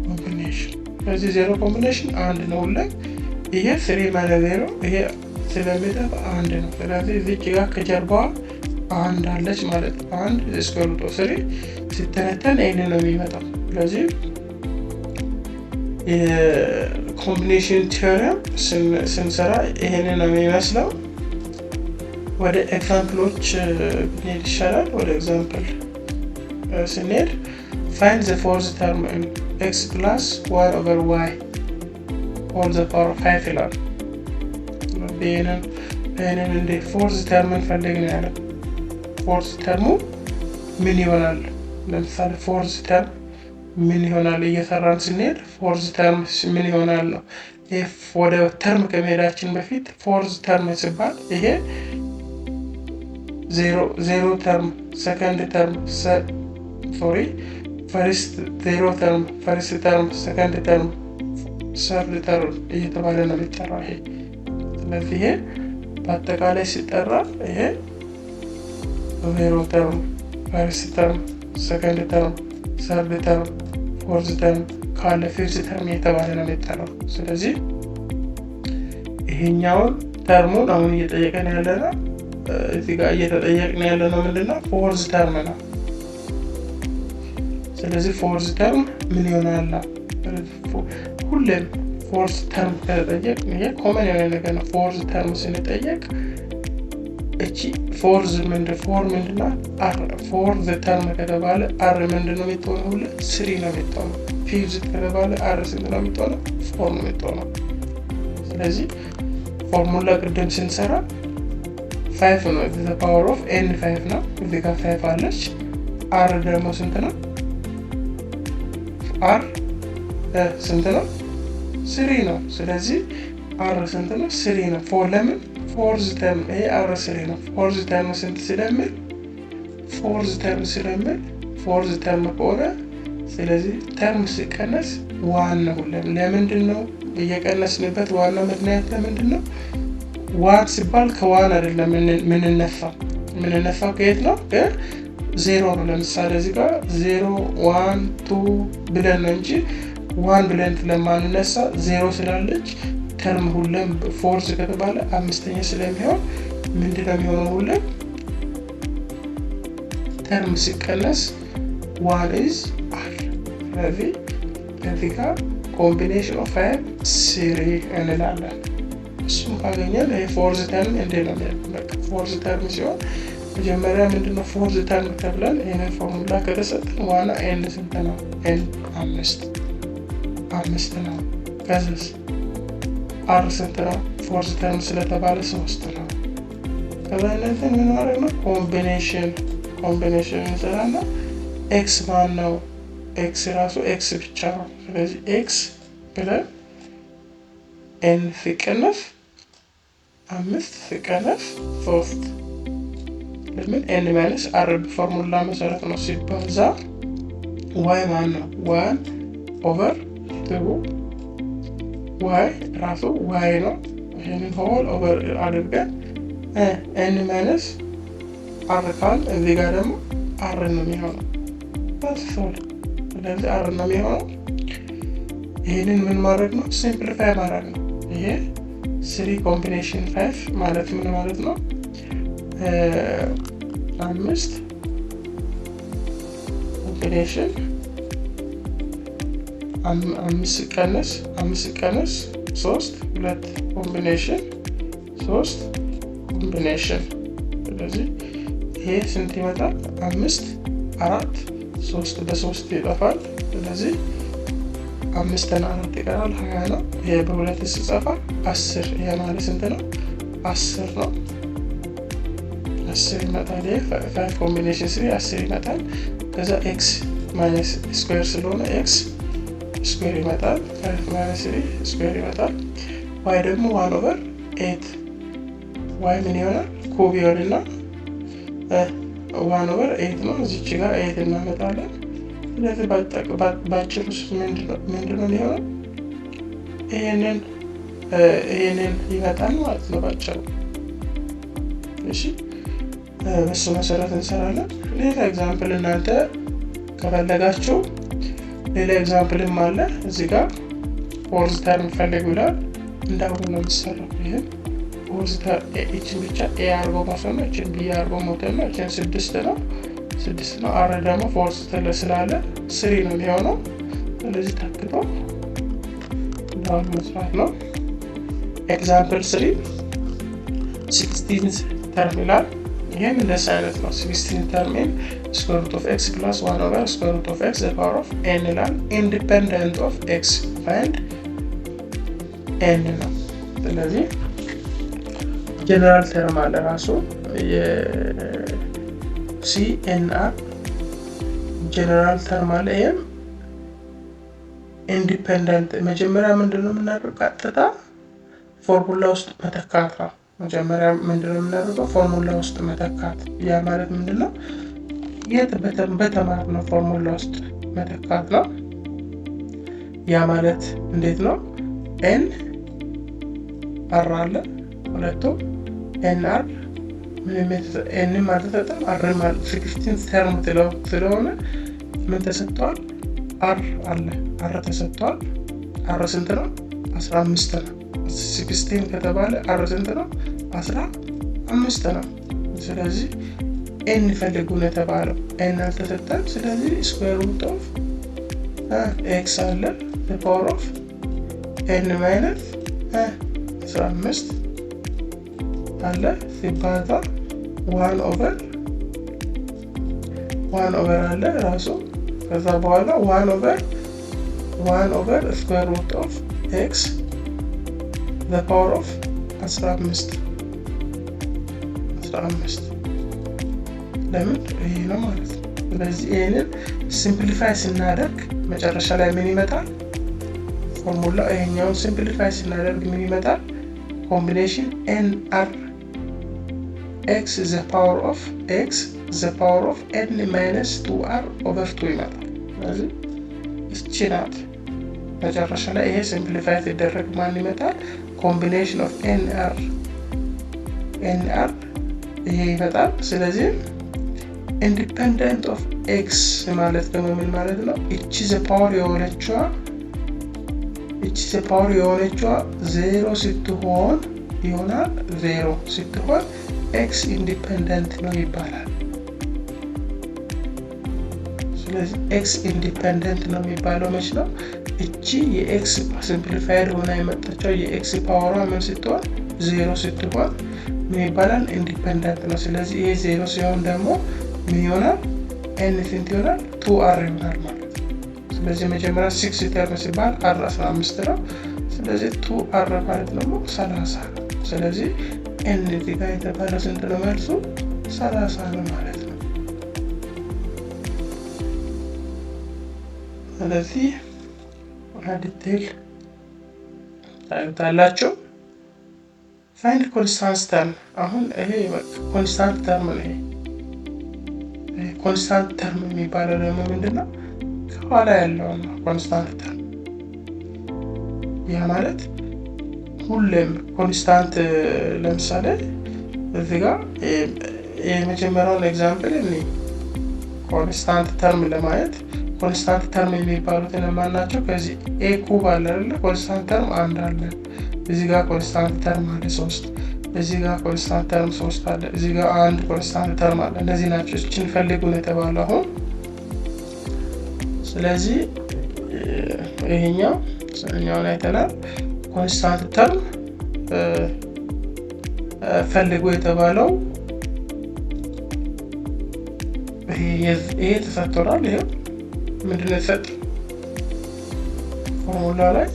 combination። ስለዚህ zero combination አንድ ነው ሁለት፣ ይሄ three minus zero ይሄ ስለሚጠፋ አንድ ነው። ስለዚህ እዚች ጋር ከጀርባዋ አንድ አለች ማለት ነው። አንድ square root of three ሲተነተን ይህን ነው የሚመጣው። ስለዚህ የ combination theorem ስንሰራ ይሄንን ነው የሚመስለው። ወደ example ኦች ብንሄድ ይሻላል። ወደ example ስንሄድ find the fourth term x plus one over y all the power five ይላል። ይህንን እንደ fourth term እንፈልግ ነው ያለው። Fourth term ኡ ምን ይሆናል? ለምሳሌ fourth term ምን ይሆናል? እየሰራን ስንሄድ fourth term ምን ይሆናል ነው። ወደ term ከመሄዳችን በፊት fourth term ሲባል ይሄ zero term፣ second term፣ sorry፣ first zero term፣ first term፣ second term፣ third term እየተባለ ነው የሚጠራው ይሄ። ስለዚህ ይሄ በአጠቃላይ ሲጠራ ይሄ zero term፣ first term፣ second term፣ third term፣ fourth term ካለ fifth term እየተባለ ነው የሚጠራው። ስለዚህ ይሄኛውን term ኡን አሁን እየጠየቀን ያለ ነው፣ እዚህ ጋር እየተጠየቅን ያለ ነው ምንድነው? Fourth term ነው። ስለዚህ fourth term ምን ይሆናል? ሁሌም fourth term ከተጠየቅ ይሄ common የሆነ ነገር ነው። Fourth term ስንጠየቅ እቺ fourth ምንድን four ምንድናት? R fourth term ከተባለ r ምንድን ነው የምትሆነው? ሁሌ three ነው የምትሆነው። Fifth ከተባለ r ስንት ነው የምትሆነው? Four ነው የምትሆነው። ስለዚህ ፎርሙላ ቅድም ስንሰራ five ነው፣ the power of n five ነው። እዚህ ጋር five አለች። R ደግሞ ስንት ነው? R ስንት ነው? Three ነው። ስለዚህ r ስንት ነው? Three ነው። Four ለምን fourth term ይሄ r three ነው። Fourth term ስንት ስለሚል፣ fourth term ስለሚል፣ fourth term ከሆነ ስለዚህ term ሲቀነስ one ነው። ለምንድን ነው እየቀነስንበት ዋናው ምክንያት ለምንድን ነው? One ሲባል ከ one አይደለም ምንነሳው። ምንነሳው ከየት ነው? ዜሮ ነው። ለምሳሌ እዚህ ጋር zero፣ one፣ two ብለን ነው እንጂ one ብለን ስለማንነሳ ዜሮ ስላለች term ሁሌም fourth ከተባለ አምስተኛ ስለሚሆን ምንድነው የሚሆነው? ሁሌም term ሲቀነስ one is r። ስለዚህ ከዚህ ጋር combination of five three እንላለን። እሱም ካገኘን ይሄ fourth term እንዴት ነው? Fourth term ሲሆን መጀመሪያ ምንድነው fourth term ተብለን ይህንን ፎርሙላ ከተሰጠን ዋና n ስንት ነው? N አምስት፣ አምስት ነው። ከዚስ r ስንት ነው? Fourth term ስለተባለ ሶስት ነው። ከዛ እነዚህን ምን ማድረግ ነው? Combination Combination እንሰራና x ማን ነው? x ራሱ x ብቻ ነው። ስለዚህ x ብለን n ሲቀነስ አምስት ሲቀነስ ሶስት፣ ለምን n minus r formula መሰረት ነው፣ ሲባዛ y ማን ነው? One over two y ራሱ y ነው። ይህንን whole over አድርገን n minus r ካል እዚህ ጋር ደግሞ r ነው የሚሆነው። ስለዚህ r ነው የሚሆነው። ይህንን ምን ማድረግ ነው? Simplify ማድረግ ነው። ይሄ three combination five ማለት ምን ማለት ነው? አምስት combination አምስት ሲቀነስ ሶስት ሁለት combination ሶስት combination። ስለዚህ ይሄ ስንት ይመጣል? አምስት፣ አራት፣ ሶስት በሶስት ይጠፋል። ስለዚህ አምስትና አራት ይቀራል፣ 20 ነው። ይሄ በሁለት ሲጠፋ 10። ይሄ ማለት ስንት ነው? 10 ነው። 10 ይመጣል። ይሄ five combination three 10 ይመጣል። ከዛ x minus square ስለሆነ x square ይመጣል። Five minus three square ይመጣል። y ደግሞ one over eight፣ y ምን ይሆናል? Cube ይሆንና one over eight ነው። እዚች ጋር eight እናመጣለን። ስለዚህ በአጭሩ ምንድነው የሚሆነው? ይሄንን ይመጣል ማለት ነው ባጭሩ። እሺ፣ በሱ መሰረት እንሰራለን። ሌላ example እናንተ ከፈለጋችሁ ሌላ example ም አለ። እዚህ ጋር fourth term ፈልጉ ይላል። እንዳሁኑ ነው የሚሰራው። ይህም fourth term ይችን ብቻ a አርጎ መውሰድ ነው። ይችን b አርጎ መውሰድ ነው። ይችን ስድስት ነው፣ ስድስት ነው። r ደግሞ fourth ስላለ three ነው የሚሆነው። ስለዚህ ተክቶ እንዳሁኑ መስራት ነው። Example 3፣ 16th term ይላል። ይህም እንደዚህ አይነት ነው። 16 term in square root of x plus one over square root of x the power of n ይላል። Independent of x, find n ነው። ስለዚህ general term አለ፣ ራሱ የ c n r general term አለ። ይህም independent መጀመሪያ ምንድን ነው የምናደርገው? ቀጥታ ፎርሙላ ውስጥ መተካት ነው። መጀመሪያ ምንድነው የምናደርገው? ፎርሙላ ውስጥ መተካት። ያ ማለት ምንድነው? የት በተማርነው ፎርሙላ ውስጥ መተካት ነው። ያ ማለት እንዴት ነው? n r አለ፣ ሁለቱም n r ምንም n ም አልተሰጠም፣ r 16 term ስለሆነ ምን ተሰጥቷል? r አለ፣ r ተሰጥቷል። r ስንት ነው? 15 ነው። 16 ከተባለ r ስንት ነው? 15 ነው። ስለዚህ n ፈልጉ ነው የተባለው። n አልተሰጠም። ስለዚህ square root of x አለ power of n minus 15 አለ ሲባዛ one over one over አለ ራሱ፣ ከዛ በኋላ one over one over square root of x the power of 15፣ 15 ለምን ይሄ ነው ማለት ነው። ስለዚህ ይህንን simplify ስናደርግ መጨረሻ ላይ ምን ይመጣል? ፎርሙላ ይሄኛውን simplify ስናደርግ ምን ይመጣል? Combination n r x the power of x the power of n minus two r over two ይመጣል። ስለዚህ እቺ ናት መጨረሻ ላይ ይሄ simplify ሲደረግ ማን ይመጣል? Combination of n r n r ይሄ ይመጣል። ስለዚህ independent of x ማለት ደግሞ ምን ማለት ነው? እቺ the power የሆነችዋ ዜሮ ስትሆን ይሆናል። ዜሮ ስትሆን x independent ነው ይባላል። ስለዚህ x independent ነው የሚባለው መች ነው? እቺ የ x simplified ሆና የመጣቸው የ x power ሯ ምን ስትሆን? ዜሮ ስትሆን ምን ይባላል? Independent ነው። ስለዚህ ይሄ ዜሮ ሲሆን ደግሞ ምን ይሆናል? n ስንት ይሆናል? Two r ይሆናል ማለት ነው። ስለዚህ መጀመሪያ six term ሲባል r 15 ነው። ስለዚህ two r ማለት ደግሞ 30 ነው። ስለዚህ n እዚህ ጋር የተባለው ስንት ነው? መልሱ 30 ነው ማለት ነው። ስለዚህ detail ታዩታላችሁ። Find constant term። አሁን ይሄ constant term ነው። ይሄ constant term የሚባለው ደግሞ ምንድን ነው? ከኋላ ያለው ነው constant term። ያ ማለት ሁሌም constant፣ ለምሳሌ እዚህ ጋር የመጀመሪያውን example እኔ constant term ለማየት constant term የሚባሉት እነማን ናቸው? ከዚህ a cube አለ አይደለ? Constant term አንድ አለ። እዚህ ጋር constant term አለ ሶስት። እዚህ ጋር constant term ሶስት አለ። እዚህ ጋር አንድ constant term አለ። እነዚህ ናቸው እችን ፈልጉ ነው የተባለው አሁን። ስለዚህ ይሄኛው እኛውን አይተናል። Constant term ፈልጉ የተባለው ይሄ ተሰጥቶናል። ይሄው ምንድን ነው የተሰጠው ፎርሙላ ላይ?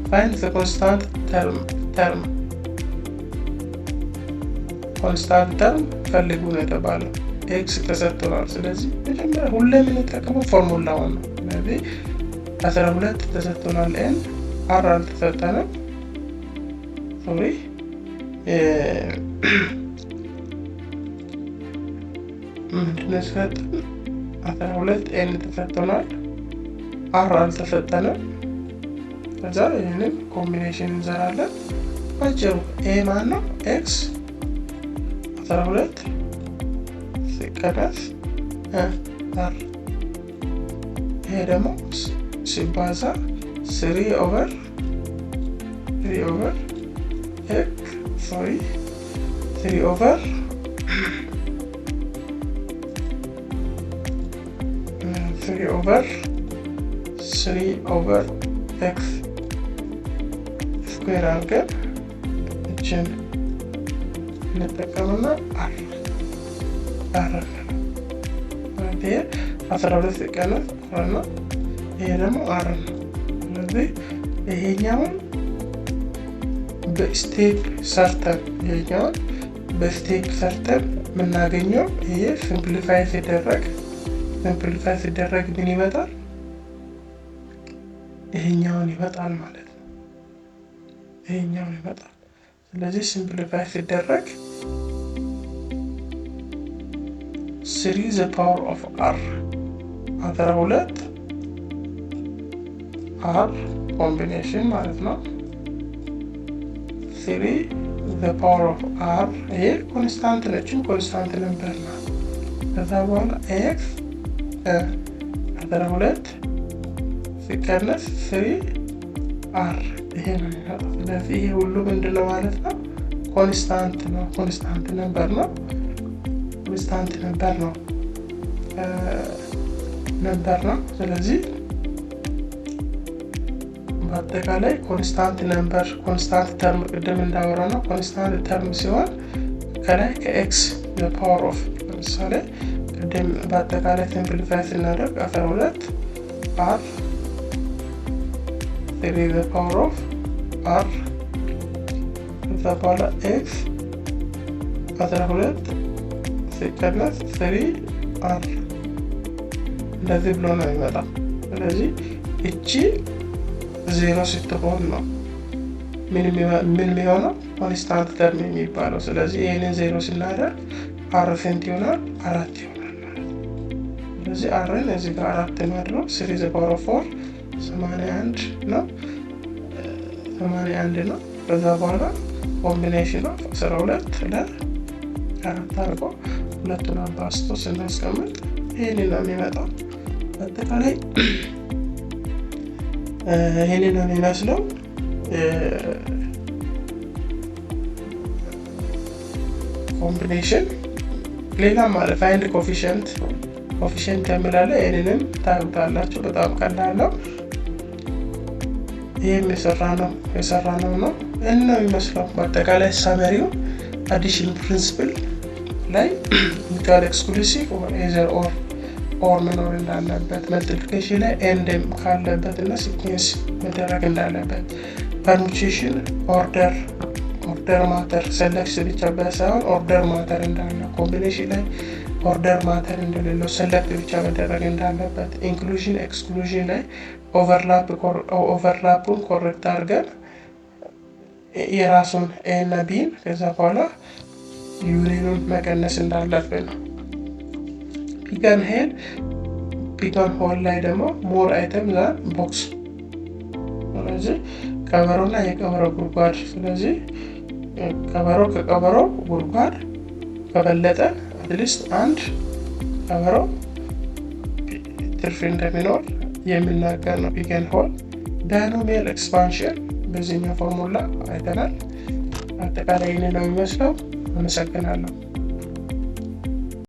Find the constant term፣ constant term ፈልጉ ነው የተባለው። X ተሰጥቶናል። ስለዚህ መጀመሪያ ሁሌ የምንጠቀመው ፎርሙላውን ነው። ስለዚህ 12 ተሰጥቶናል። n፣ r አልተሰጠንም። Sorry፣ ምንድነው የተሰጠን? 12 n ተሰጥቶናል። r አልተሰጠንም። ከዛ ይህንን combination እንዘራለን። ባጭሩ a ማን ነው? X 12 ሲቀነስ r፣ ይሄ ደግሞ ሲባዛ 3 over x, sorry, 3 over x square አድርገን እችን እንጠቀምና r r ይሄ 12 ሲቀነስ r ነው። ይሄ ደግሞ r ነው። ስለዚህ ይሄኛውን በ step ሰርተን፣ ይሄኛውን በ step ሰርተን የምናገኘው ይሄ simplify ሲደረግ ምን ይመጣል? ይሄኛውን ይመጣል ማለት ነው። ይሄኛውን ይመጣል። ስለዚህ simplify ሲደረግ 3 the power of r፣ 12 r combination ማለት ነው። 3 the power of r፣ ይሄ constant ነችን፣ constant ነበር ነው። ከዛ በኋላ x 12 ሲቀነስ 3 r ይሄ ነው የሚመጣው። ስለዚህ ይሄ ሁሉ ምንድን ነው ማለት ነው? Constant ነው። Constant number ነው። Constant number ነው። ስለዚህ በአጠቃላይ constant number፣ constant term ቅድም እንዳወራ ነው። Constant term ሲሆን ከላይ ከ x power of፣ ለምሳሌ ቅድም በአጠቃላይ simplify ስናደርግ 12 r 3 the power of r፣ ከዛ በኋላ x 12 ሲቀነስ 3 r እንደዚህ ብሎ ነው የሚመጣው። ስለዚህ እቺ ዜሮ ስትሆን ነው ምን የሚሆነው constant term የሚባለው። ስለዚህ ይህንን ዜሮ ስናደርግ r ስንት ይሆናል? አራት ይሆናል ማለት ነው። ስለዚህ r ን እዚህ ጋር አራት ማድረግ 3 the power of 4 81 ነው፣ 81 ነው። ከዛ በኋላ combination of 12 ለአራት አድርጎ ሁለቱን አባዝቶ ስናስቀምጥ ይህንን ነው የሚመጣው። አጠቃላይ ይህንን ነው የሚመስለው። Combination ሌላም አለ። Find coefficient፣ coefficient የሚላለ ይህንንም ታዩታላችሁ። በጣም ቀላል ነው። ይህም የሰራ ነው። ይህን ነው የሚመስለው። በአጠቃላይ summary ው addition principle ላይ mutual exclusive or either or መኖር እንዳለበት፣ multiplication ላይ and ካለበት እና sequence መደረግ እንዳለበት፣ permutation order matter፣ selection ብቻ ሳይሆን order matter እንዳለ፣ combination ላይ Order matter እንደሌለው፣ select ብቻ መደረግ እንዳለበት፣ inclusion exclusion ላይ overlap ኡን correct አድርገን የራሱን A እና B ን ከዛ በኋላ ዩኒኑን መቀነስ እንዳለብን ነው። Pigeon hole ላይ ደግሞ more item than box፣ ስለዚህ ቀበሮና የቀበሮ ጉድጓድ፣ ስለዚህ ቀበሮ ከቀበሮ ጉድጓድ ከበለጠ at least አንድ ቀበሮ ትርፍ እንደሚኖር የሚናገር ነው። Pigeon hole binomial expansion በዚህኛው ፎርሙላ አይተናል። አጠቃላይ ይህን ነው የሚመስለው። አመሰግናለሁ።